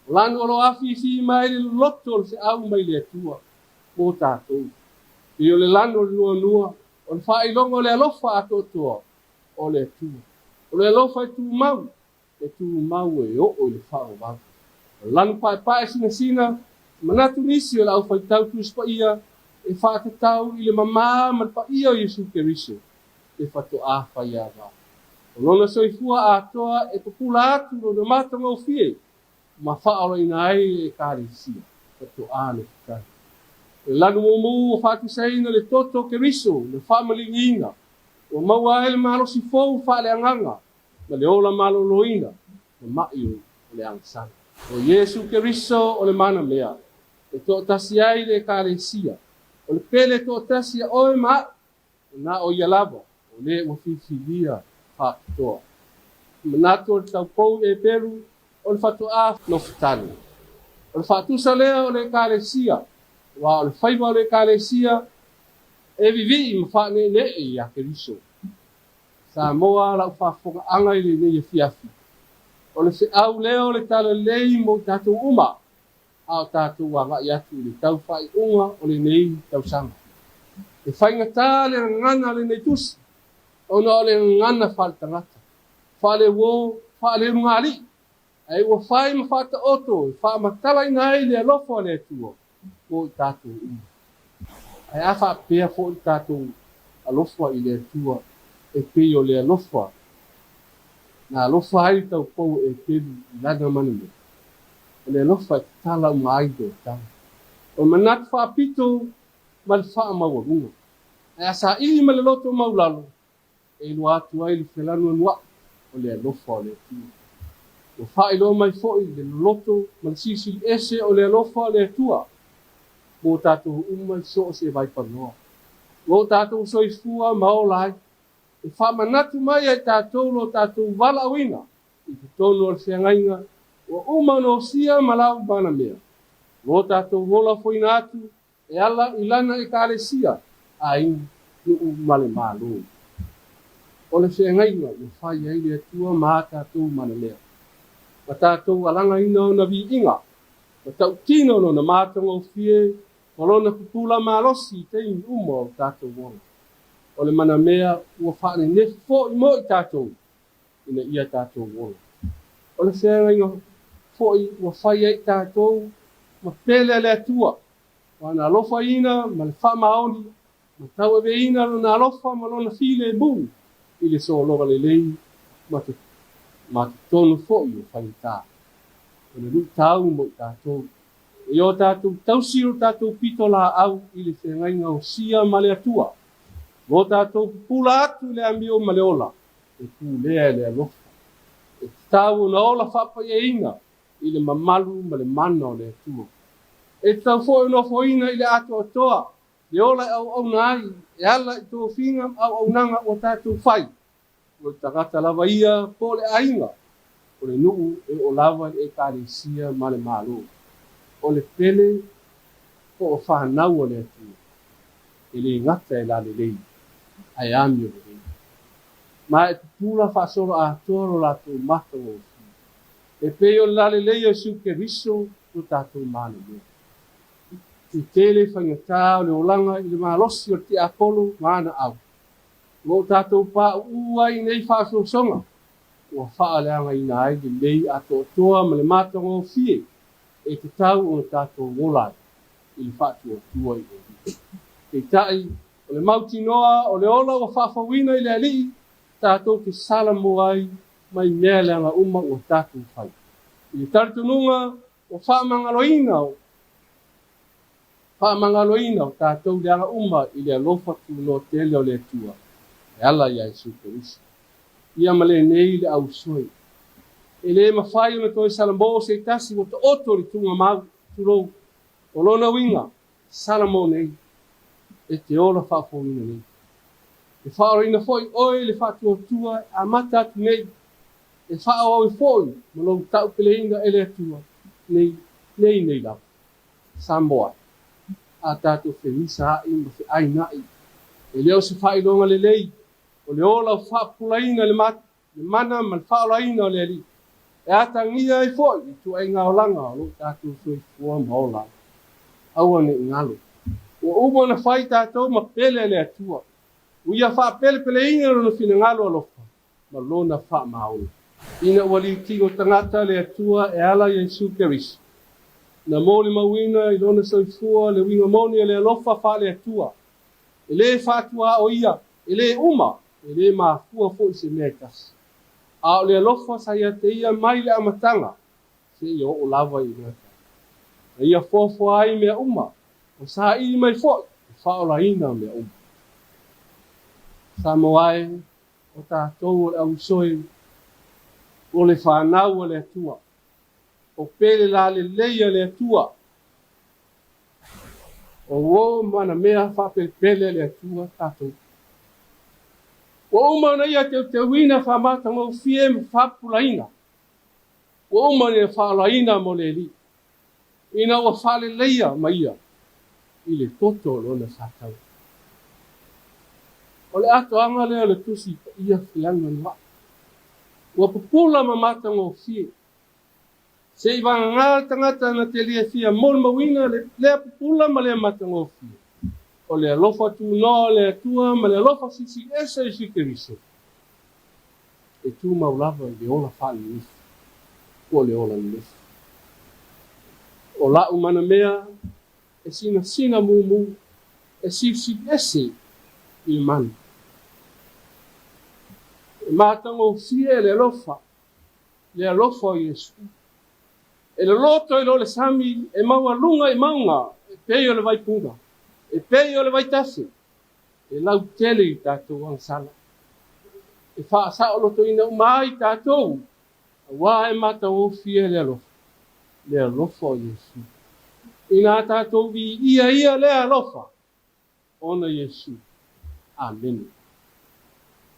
Speaker 5: o lanu o lo o afifi mai le loloto o le feau mai le Atua mo tatou. Pei o le lanu o le nuanua, o le faailoga o le alofa atoatoa o le Atua. O le alofa e tumau, e tumau e oo i le faavavau. O lanu paepae sinasina, manatu nisi o le aufaitau Tusi Paia e faatatau i le mamā ma le paia o Iesu Keriso e faatoa faiava. O lona soifua atoa e pupula atu lona matagofie ma faaolaina ai le Ekalesia faatoa nofotali. O le lanu mumu ua faatusaina le toto o Keriso na faamaligiina, ua maua ai le malosi fou faaleagaga ma le ola maloloina ma ma'i o le agasala. O Iesu Keriso o le manamea e toatasi ai le Ekalesia, o le pele toatasi a oe ma a'u, o na o ia lava o le ua filifilia faapitoa. Manatu o le taupou i Eperu o le faatoa nofotali. O le faatusa lea o le Ekalesia, aua o le faiva o le Ekalesia e vivii ma faaneenee ia Keriso. Samoa lau faafofogaaga i lenei afiafi. O le feau lea o le talalelei mo i tatou uma, a o tatou agai atu i le tau faaiuga o lenei tausaga. E faigata le gagana o lenei tusi, ona o le gagana faaletagata, faaleuo, faaleulugalii, ae ua fai ma faataoto e faamatalaina ai le alofa o le Atua mo i tatou uma. Ae a faapea foi le tatou alofa i le Atua e pei o le alofa na alofa ai le taupou e Etelu i lana manamea. O le alofa e tatala uma ai le tau. O le manatu faapito ma le faamaualuga. Ae a saili ma le loto maulalo, e iloa atu ai le felanuanuai o le alofa o le Atua. Ua faailoa mai foi le loloto ma le silisili ese o le alofa o le Atua mo tatou uma i so o se vaipanoa. Ua o tatou soifua ma ola ai, e faamanatu mai ai tatou lo tatou valaauina i totonu o le feagaiga ua uma ona osia ma lau manamea. Lo tatou ola foina atu e ala i lana Ekalesia, aiga, nuu ma le Malo. O le feagaiga ua fai ai le Atua ma a tatou manamea, ma tatou alagaina ona viiga, ma tautino lona matagofie ma lona pupula malosi i taimi uma o tatou ola. O le manamea ua faanenefu foi mo i tatou ina ia tatou ola. O le feagaiga foi ua fai ai tatou ma pele a le Atua, ua na alofaina ma le faamaoni, ma tauaveina lona alofa ma lona filemu i le sologa lelei ma totonu foi o faigata. O le luitau mo i tatou, e o tatou tausi o tatou pito laau i le feagaiga o sia ma le Atua. Lo tatou pupula atu i le amio ma le ola, e pulea e le alofa. E tatau ona ola faapaiaina i le mamalu ma le mana o le Atua. E tatau foi ona ofoina i le atoatoa, le ola e auauna ai, e ala i tofiga ma auaunaga ua tatou fai. O le tagata lava ia po o le aiga, o le nuu e oo lava i le Ekalesia ma le Malo. O le pele po o fanau a le Atua, e le gata e lalelei, ae amio lelei. Ma e pupula faasolo atoa lo latou matagofie. E pei o le lalelei o Iesu Keriso lo tatou manamea. Tetele faigata o le olaga i le malosi o le tiapolo ma ana au. O lo o tatou pauu ai i nei faaosoosoga ua faaleagaina ai lelei atoatoa ma le matagofie e tatau ona tatou ola ai i le faatuatua i le Alii. Peitai, o le mautinoa o le ola ua faafouina i le Alii tatou te salamo ai mai mea leaga uma ua tatou fai. I le talitonuga ua faamagaloina o tatou leaga uma i le alofa tunoa tele o le Atua e ala ia Iesu Keriso. Ia ma lenei le ausoe. E le mafai ona toe salamo se tasi ua taoto i le tuugamau, tulou. O lona uiga, salamo nei, e te ola faafouina nei. E faaolaina foi oe i le faatuatua e amata atu nei, e faaauau ai foi ma lou taupeleina e le Atua nei, nei nei lava. Samoa, a tatou femisaai ma feaina'i, e le o se faailoga lelei, o le ola ua faapupulaina le mana ma le faaolaina o le Alii, e atagia ai foi ituaiga olaga o lo o tatou soifua ma ola ai. Aua ne i galo. Ua uma ona fai tatou ma pele a le Atua, ua Ia faapelepeleina Lona finagalo alofa ma Lona faamaoni. Ina ua liutino tagata le Atua e ala i Iesu Keriso, na molimauina i Lona soifua le uiga moni o le alofa faale-Atua, e le faatuaoia, e le uma, e le mafua foi i se mea e tasi. A o le alofa sa ia te ia mai le amataga seia oo lava i le gata. Na ia foafoa ai mea uma, ua saili mai foi le faaolaina o mea uma. Samoa e, o tatou o le ausoe, o le fanau a le Atua, o pele lalelei a le Atua, o uo ma ana mea faapelepele a le Atua tatou. Ua uma ona ia teuteuina faamatagofie ma faapupulaina. Ua uma ona ia faaolaina mo le Alii, ina ua faaleleia ma ia i le toto o Lona satau. O le atoaga lea o le Tusi Paia feanoanoa'i. Ua pupula ma matagofie. Se i vagana le tagata na te le fia molimauina lea pupula ma lea matagofie, o le alofa tunoa o le Atua ma le alofa silisili ese o Iesu Keriso, e tumau lava i le ola faalenefo po o le ola nonofo. O la'u manamea e sinasina mumu, e silisili ese i le mana. E matagofie le alofa, le alofa o Iesu. E loloto i lo le sami, e maualuga i mauga, e pei o le vaipuna, e pei o le vaitafe, e lautele i tatou agasala. E faasaolotoina uma ai tatou, auā e matagofie le alofa, le alofa o Iesu. Inā tatou viia ia lea alofa, ona Iesu. Amene.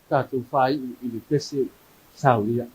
Speaker 5: Tatou faaiu i le pese saunia.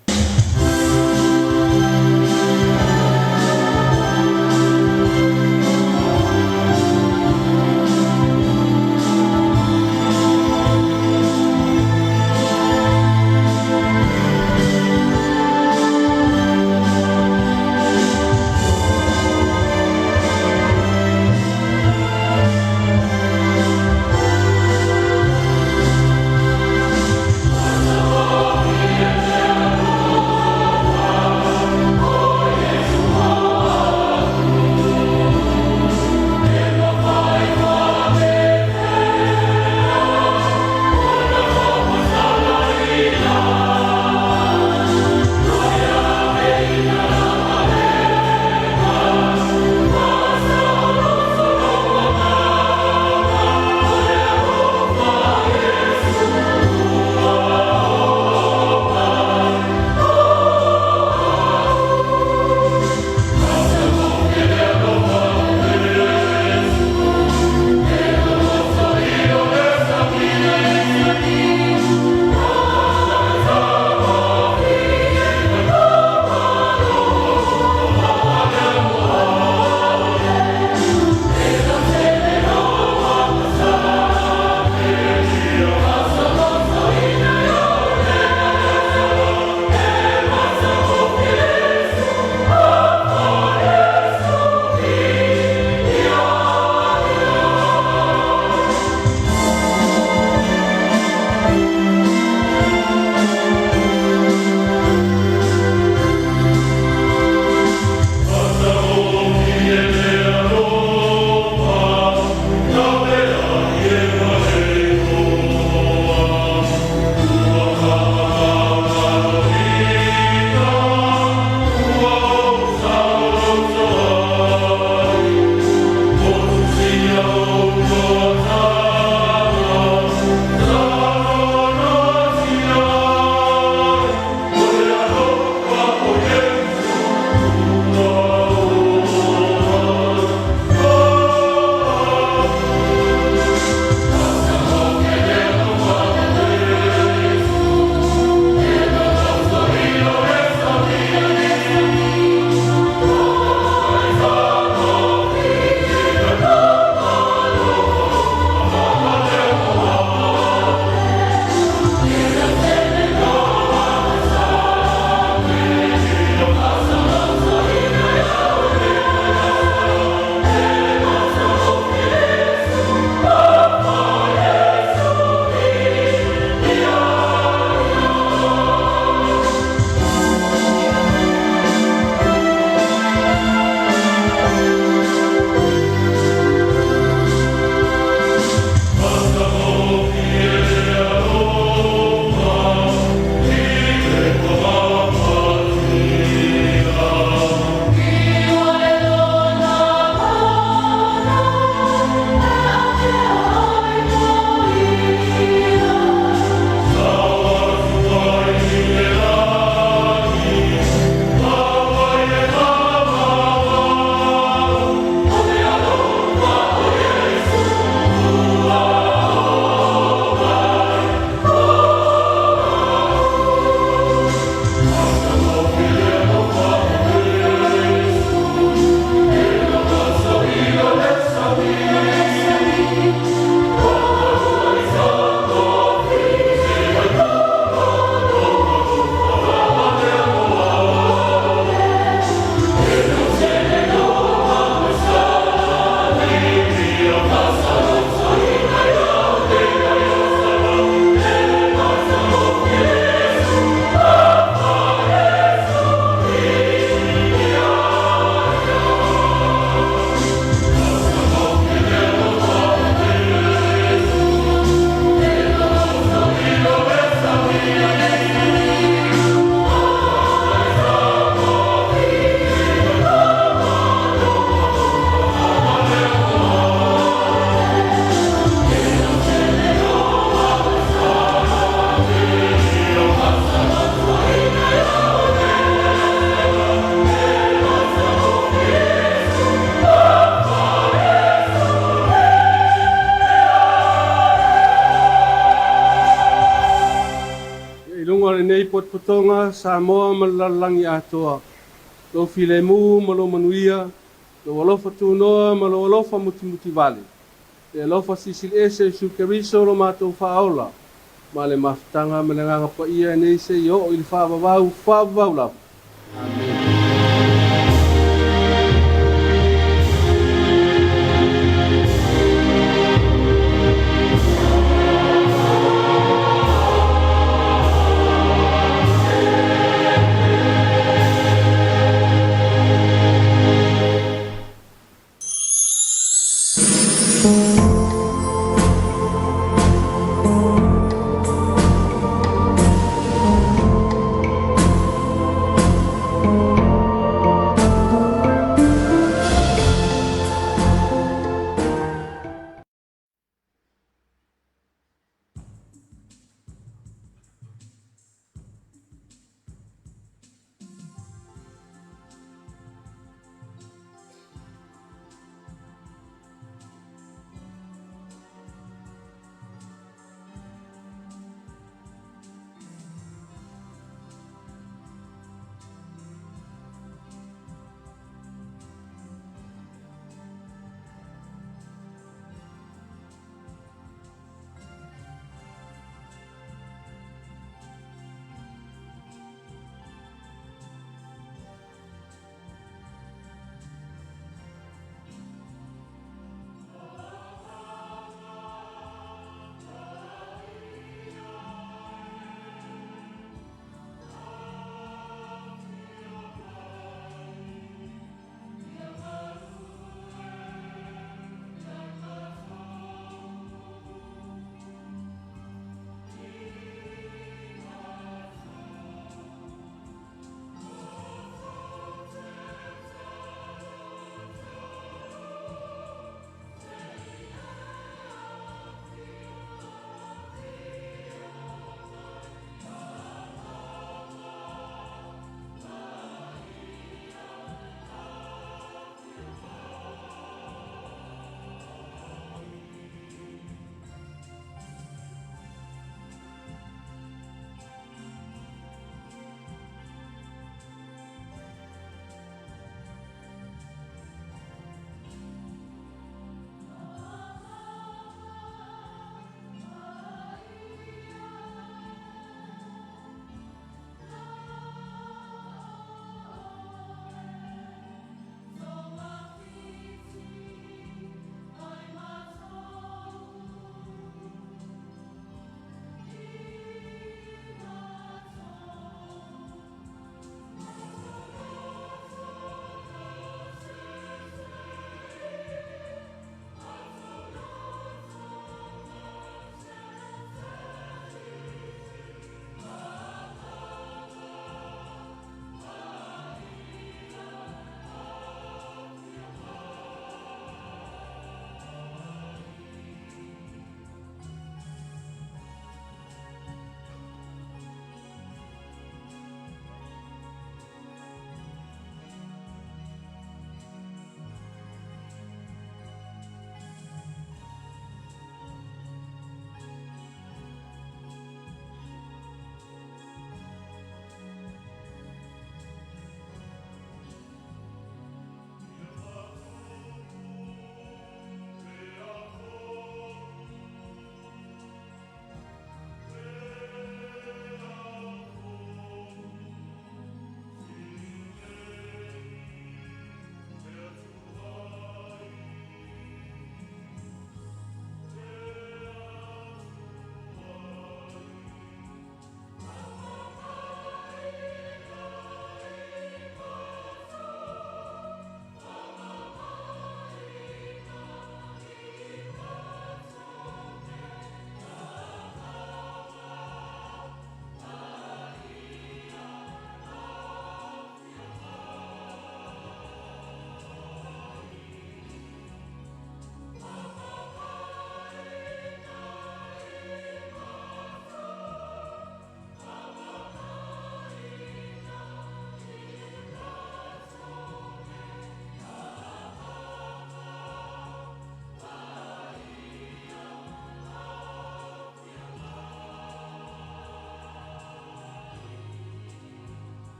Speaker 5: potopotoga Samoa ma le lalolagi atoa, lou filemu ma lou manuia, lou alofa tunoa ma lou alofa mutimutivale, le alofa silisiliese o Iesu Keriso lo matou Faaola, ma le mafutaga ma le Agaga Paia nei seia oo i le faavavau faavavau lava. Amene.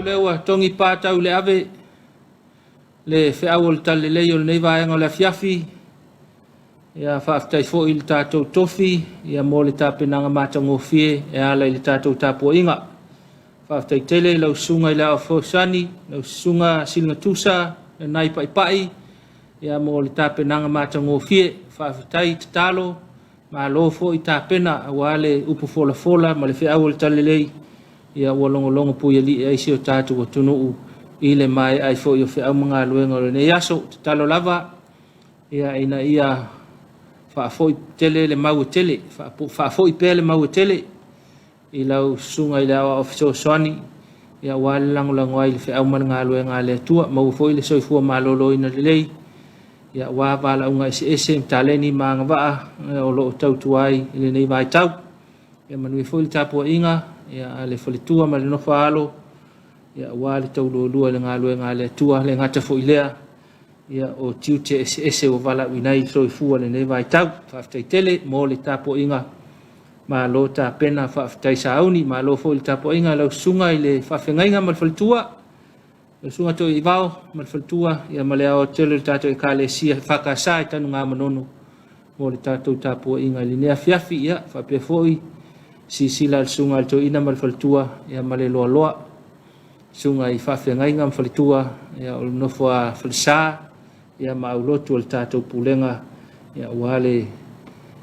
Speaker 1: lea ua togi patau i le ave le feau o le talalelei o lenei vaega o le afiafi. Ia, faafetai foi i le tatou tofi ia mo le tapenaga matagofie e ala i le tatou tapuaiga. Faafetai tele i lau susuga i le Ao Fesoasoani, lau susuga Siligatusa Nanai Paipai, ia mo le tapenaga matagofie. Faafetai tatalo, malo foi tapena aua le upu folafola ma le feau o le talalelei ia ua logologo puialii ai si o tatou atunuu i le maea ai foi o feau ma galuega o lenei aso. Tatalo lava ia ina ia faafoi tele le mau e tele, faafoi pea le mau e tele i lau susuga i le Aoao Fesoasoani ia aua le lagolago ai i le feau ma le galuega a le Atua. Maua foi le soifua maloloina lelei ia aua valaauga eseese, taleni ma agavaa o lo o tautua ai i lenei vaitau. Ia manuia foi le tapuaiga ia a le faletua ma le nofo a alo ia aua le taulualua i le galuega a le Atua. Le gata foi lea ia o tiute eseese ua valaauina ai le soifua i lenei vaitau. Faafetai tele mo le tapuaiga, malo tapena, faafetai sauni, malo foi le tapuaiga i lau susuga i le faafeagaiga ma le faletua, lau susuga Toiaivao ma le faletua, ia ma le aoaotele o le tatou Ekalesia EFKS i Tanugamanono mo le tatou tapuaiga i lenei afiafi. Ia faapea foi silasila a le susuga a le Toeaina ma le faletua, ia ma le loaloa susuga i faafeagaiga ma faletua, ia o le nofo a falesa ia ma aulotu o le tatou pulega ia aua le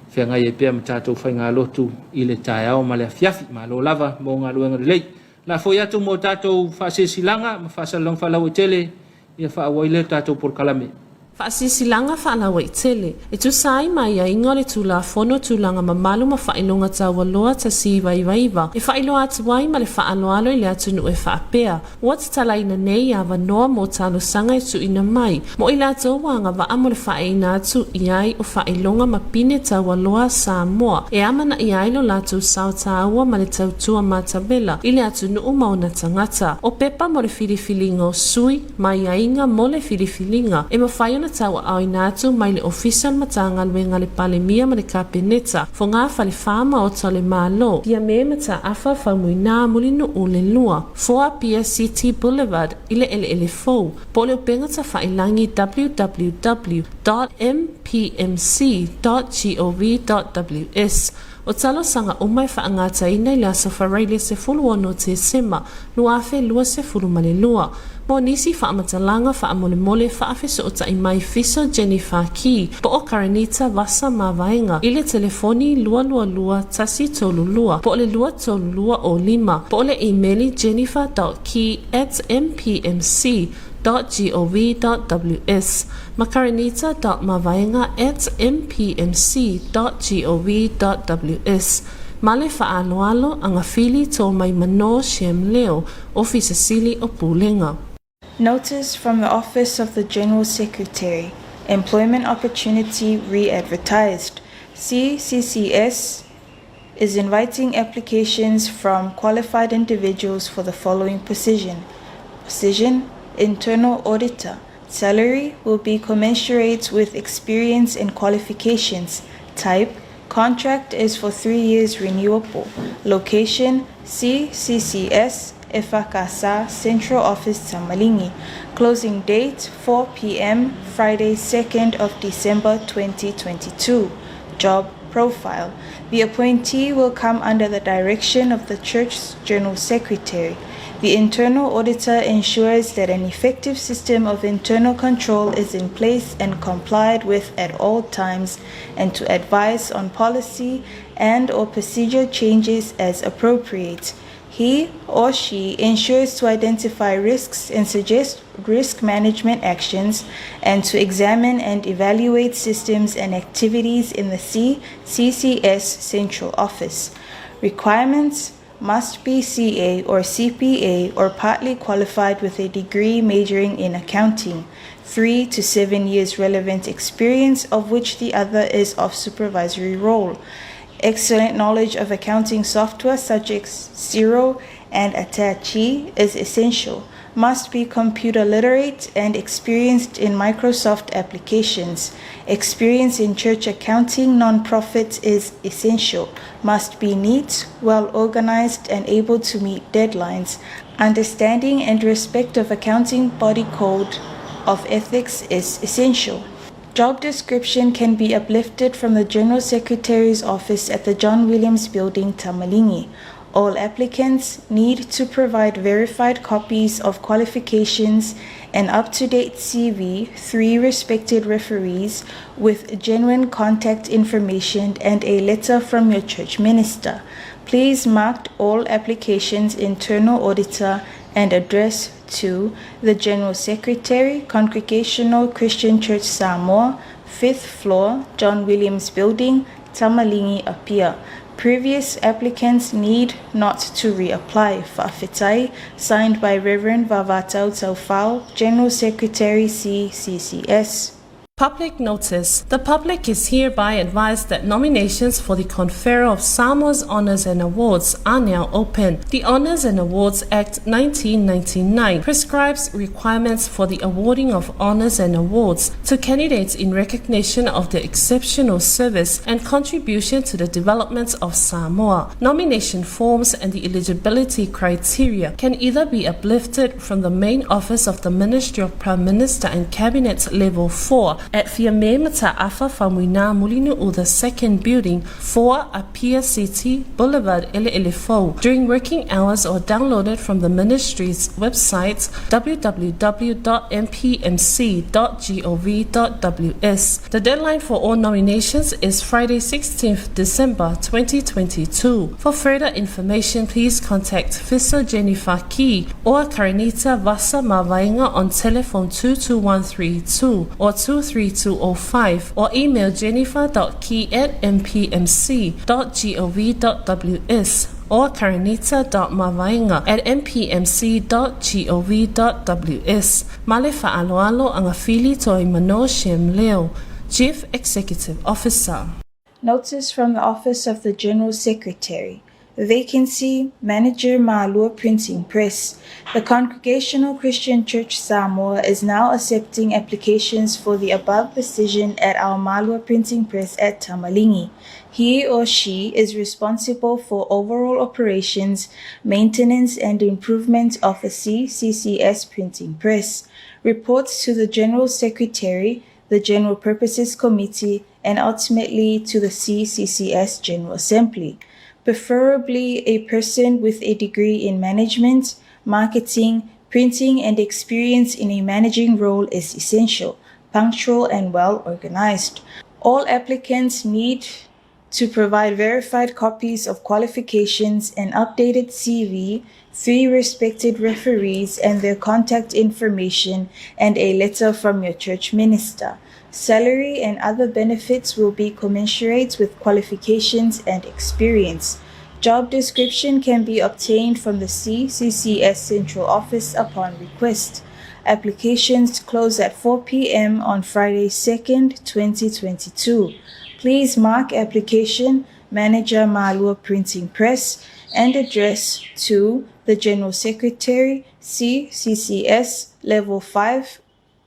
Speaker 1: feagai ai pea ma tatou faigalotu i le taeao ma le afiafi. Malo lava mo galuega lelei. La foi atu mo tatou faasilasilaga ma faasalalauga faalauaitele ia faaauau ai lea tatou polokalame.
Speaker 6: Faasilasilaga faalauaitele, e tusa ai ma aiaiga o le Tulafono Tulaga Mamalu ma Faailoga Taualoa 1999, e faailoa atu ai ma le faaaloalo i le atunuu e faapea, Ua tatalaina nei avanoa mo talosaga e tuuina mai mo i latou ua agavaa mo le faaeina atu i ai o faailoga ma pine taualoa a Samoa e amanaia ai lo latou sao taua ma le tautua matavela i le atunuu ma ona tagata. O pepa mo le filifiliga o sui ma aiaiga mo le filifiliga e mafai ona tauaaoina atu mai le Ofisa o le Matagaluega a le Palemia ma le Kapeneta, Fogafalefa Maota o le Malo, Fiame Mataafa Faumuina Mulinuu le 2, 4 Apia City Boulevard i le eleele fou, po o le upega tafailagi www.mpmc.gov.ws. O talosaga uma e faagataina i le aso Faraile 16 Tesema 2022. Mo nisi faamatalaga faamolemole faafesootai mai Fiso Jennifer Key po o Karenita Vasa Mavaega i le telefoni 222 132 po o le 232 05 po o le imeli jennifer.key@mpmc.gov.ws ma karenita.mavaega@mpmc.gov.ws. Ma le faaaloalo, Agafili Toomaimano Shem Leo, Ofisa Sili o Pulega.
Speaker 7: Notice from the Office of the General Secretary, Employment Opportunity Re-Advertised. CCCS is inviting applications from qualified individuals for the following position. Position, Internal Auditor. Salary will be commensurate with experience and qualifications. Type, contract is for 3 years renewable. Location, CCCS, EFAKASA, Central Office, Tamalingi. Closing date, 4 p.m., Friday, 2nd of December 2022. Job profile. The appointee will come under the direction of the Church's General Secretary. The internal auditor ensures that an effective system of internal control is in place and complied with at all times and to advise on policy and or procedure changes as appropriate. He or she ensures to identify risks and suggest risk management actions and to examine and evaluate systems and activities in the CCCS Central Office. Requirements must be CA or CPA or partly qualified with a degree majoring in accounting, 3 to 7 years relevant experience, of which the other is of supervisory role, excellent knowledge of accounting software such as Xero and Atachi is essential, must be computer literate and experienced in Microsoft applications. Experience in church accounting non-profits is essential, must be neat, well organized, and able to meet deadlines. Understanding and respect of accounting body code of ethics is essential. Job description can be uplifted from the General Secretary's office at the John Williams Building, Tamalingi. All applicants need to provide verified copies of qualifications, an up-to-date CV, three respected referees with genuine contact information and a letter from your church minister. Please mark all applications internal auditor and address to the General Secretary, Congregational Christian Church Samoa, 5th floor, John Williams Building, Tamalingi, Apia. Previous applicants need not to reapply. Fa'afetai, signed by Reverend Vavatau Taufao, General Secretary CCCS.
Speaker 6: Public notice. The public is hereby advised that nominations for the conferral of Samoa's Honours and Awards are now open. The Honours and Awards Act 1999 prescribes requirements for the awarding of honours and awards to candidates in recognition of their exceptional service and contribution to the development of Samoa. Nomination forms and the eligibility criteria can either be uplifted from the main office of the Ministry of Prime Minister and Cabinet Level 4 at Fiame Mata'afa Faumuina Mulinu'u the Second Building, 4 Apia City, Boulevard Ele'ele during working hours or downloaded from the ministry's website www.mpmc.gov.ws. The deadline for all nominations is Friday 16th December 2022. For further information, please contact Fisa Jennifer Key or Karenita Vasa Mavaenga on telephone 22132 or 23205 or email jennifer.key at mpmc.gov.ws or karenita.mavaenga at mpmc.gov.ws. Male fa'aloalo agafili Toaimano Shem Leo, Chief Executive Officer.
Speaker 7: Notice from the Office of the General Secretary. Vacancy Manager Malua Printing Press. The Congregational Christian Church Samoa is now accepting applications for the above position at our Malua Printing Press at Tamalingi. He or she is responsible for overall operations, maintenance, and improvement of the CCCS printing press. Reports to the General Secretary, the General Purposes Committee, and ultimately to the CCCS General Assembly. Preferably a person with a degree in management, marketing, printing, and experience in a managing role is essential, punctual, and well organized. All applicants need to provide verified copies of qualifications, an updated CV, three respected referees and their contact information, and a letter from your church minister. Salary and other benefits will be commensurate with qualifications and experience. Job description can be obtained from the CCCS Central Office upon request. Applications close at 4 p.m. on Friday 2nd, 2022. Please mark application Manager Malua Printing Press and address to the General Secretary, CCCS Level 5,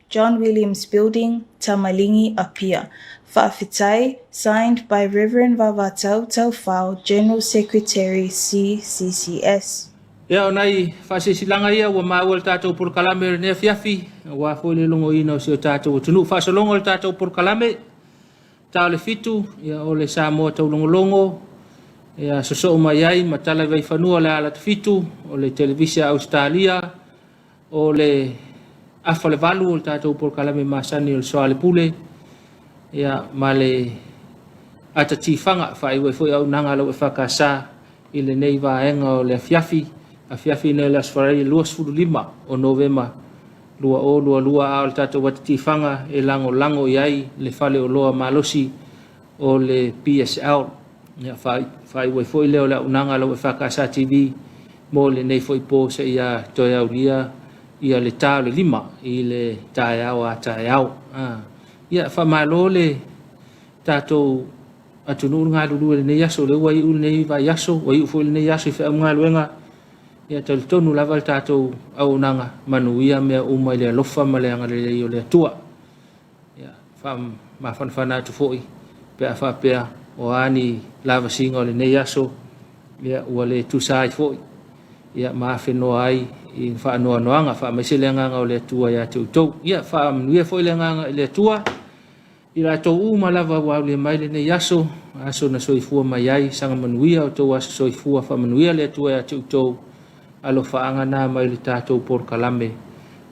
Speaker 7: John Williams Building, Tamalingi, Apia. Fa'afetai, signed by Reverend Vavatau Taufao, General Secretary, CCCS.
Speaker 1: Ia, o nai faasilasilaga ia ua maua i le tatou polokalame o lenei afiafi, aua foi le logoina o si o tatou atunuu. Faasologa o le tatou polokalame, ta o le fitu, ia, o le Samoa taulogologo, ia, sosoo mai ai ma tala i vaifanua o le ala tafitu, o le televise a Ausetalia, o le afa le valu o le tatou polokalame masani o le Soalepule, ia, ma le ata tifaga faaiu ai foi auaunaga a lau EFKS i lenei vaega o le afiafi, afiafi nei o le Aso Faraile 25 o Novema 2022, a o le tatou ata tifaga e lagolago i ai le faleoloa malosi o le PSL. Ia, faaiu ai foi lea o le auaunaga a lau EFKS TV mo lenei foi po seia toe aulia ia le ta o le lima i le taeao a taeao. Ia, faamalo le tatou atunuu le galulue i lenei aso, o lea ua iu lenei vaiaso, ua iu foi lenei aso i feaugaluega. Ia talitonu lava le tatou auaunaga manuia mea uma i le alofa ma le agalelei o le Atua. Ia, faamafanafana atu foi pe a faapea o a ni lavasiga o lenei aso, ia, ua le tusa ai foi ia ma afenoa ai i faanoanoaga. Faamaise le agaga o le Atua ia te outou. Ia faamanuia foi le agaga i le Atua i latou uma lava ua aulia mai lenei aso, aso na soifua mai ai, saga manuia o outou aso soifua, faamanuia le Atua ia te outou, alofaaga na mai le tatou polokalame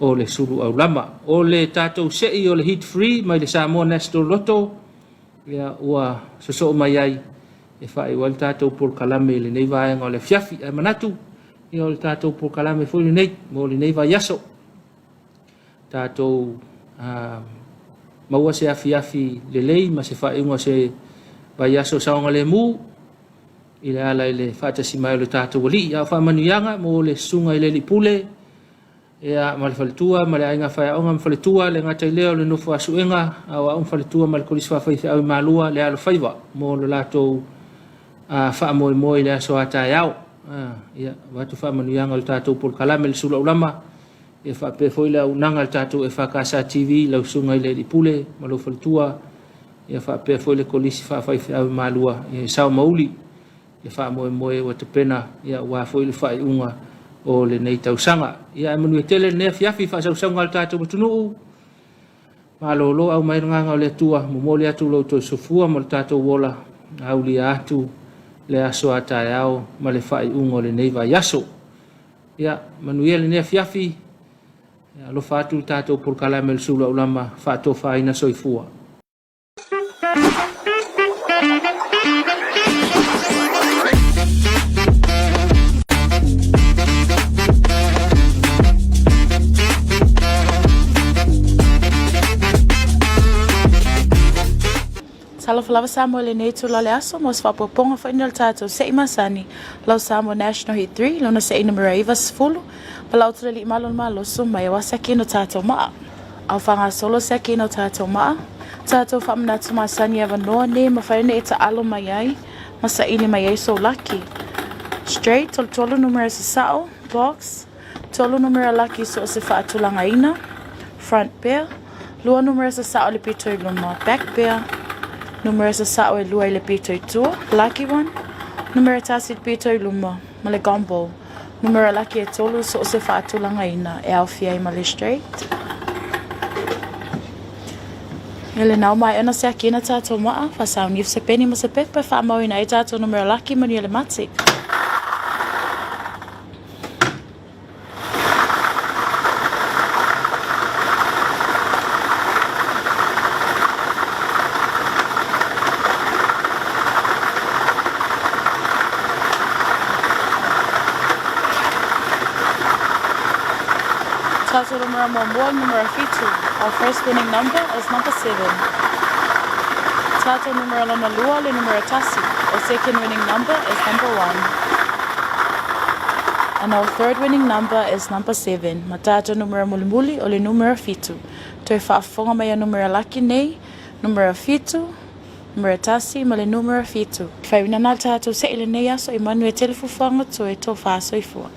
Speaker 1: o le sulu aulama. O le tatou sei o le Hit Free mai le Samoa National Lotto, ia ua sosoo mai ai e faaiu ai le tatou polokalame i lenei vaega o le afiafi. Ae manatu, ia o le tatou polokalame foi lenei mo lenei vaiaso. Tatou maua se afiafi lelei ma se faaiuga o se vaiaso saogalemu i le ala i le faatasi mai o le tatou Alii. A o faamanuiaga mo le susuga i le Alii Pule, ia, ma le faletua ma le aiga faiaoga ma faletua, le gata i lea o le nofo a suega aoao ma faletua ma le kolisi faafaifeau i Malua, le alofaiva mo le latou faamoemoe i le aso a taeao. Ia, avatu faamanuiaga o le tatou polokalame le sulaulama, ia faapea foi le auaunaga a le tatou EFKS TV, lau susuga i le Alii Pule ma lou faletua, ia faapea foi le kolisi faafaifeau i Malua, ia e sao ma uli le faamoemoe ua tapena ia aua foi le faaiuga o lenei tausaga. Ia ae manuia tele lenei afiafi i faasausauga a le tatou atunuu. Malolo au mai le agaga o le Atua, momoli atu lo outou soifua ma lo tatou ola, aulia atu le aso a taeao ma le faaiuga o lenei vaiaso. Ia, manuia lenei afiafi, ia alofa atu le tatou polokalame o le Suluaulama, faatofaina soifua.
Speaker 3: Talofa lava Samoa i lenei itula o le aso mo se faaopoopoga foi nei o le tatou se'i masani lau Samoa National Heat 3 lona se'i numera 90 Palau atu le Alii Malo o le Maloso mai aua se akina o tatou maa. Ao faagasolo se akina o tatou maa, tatou faamanatu masani avanoa nei e mafai ona e taalo mai ai ma saili mai ai sou laki. Straight, 33 numera sasao, box, tolu numera laki so o se faatulagaina, front pair, lua numera sasao i le pito i luma, back pair, numera sasao e lua i le pito i tua, lucky one, numera tasi i le pito i luma, ma le gombo. Numera laki e tolu so o se faatulagaina e aofia ai ma le straight. E le nao mai ana se akina tātou maa, whasauni se peni ma se pepa e whaamauina ai tātou numera laki manuia le mati. Tātou numera muamua, numera fitu. Our first winning number is number 7. Tātou numera lona lua, le numera tasi. Our second winning number is number 1. And our third winning number is number 7. Ma tātou numera mulimuli o le numera fitu. Toe faafofoga mai a numera laki nei, numera fitu, numera tasi ma le numera fitu. Whai una nā tātou seʻi lenei aso i manuia tele fufuaga toe tō whāsoifua.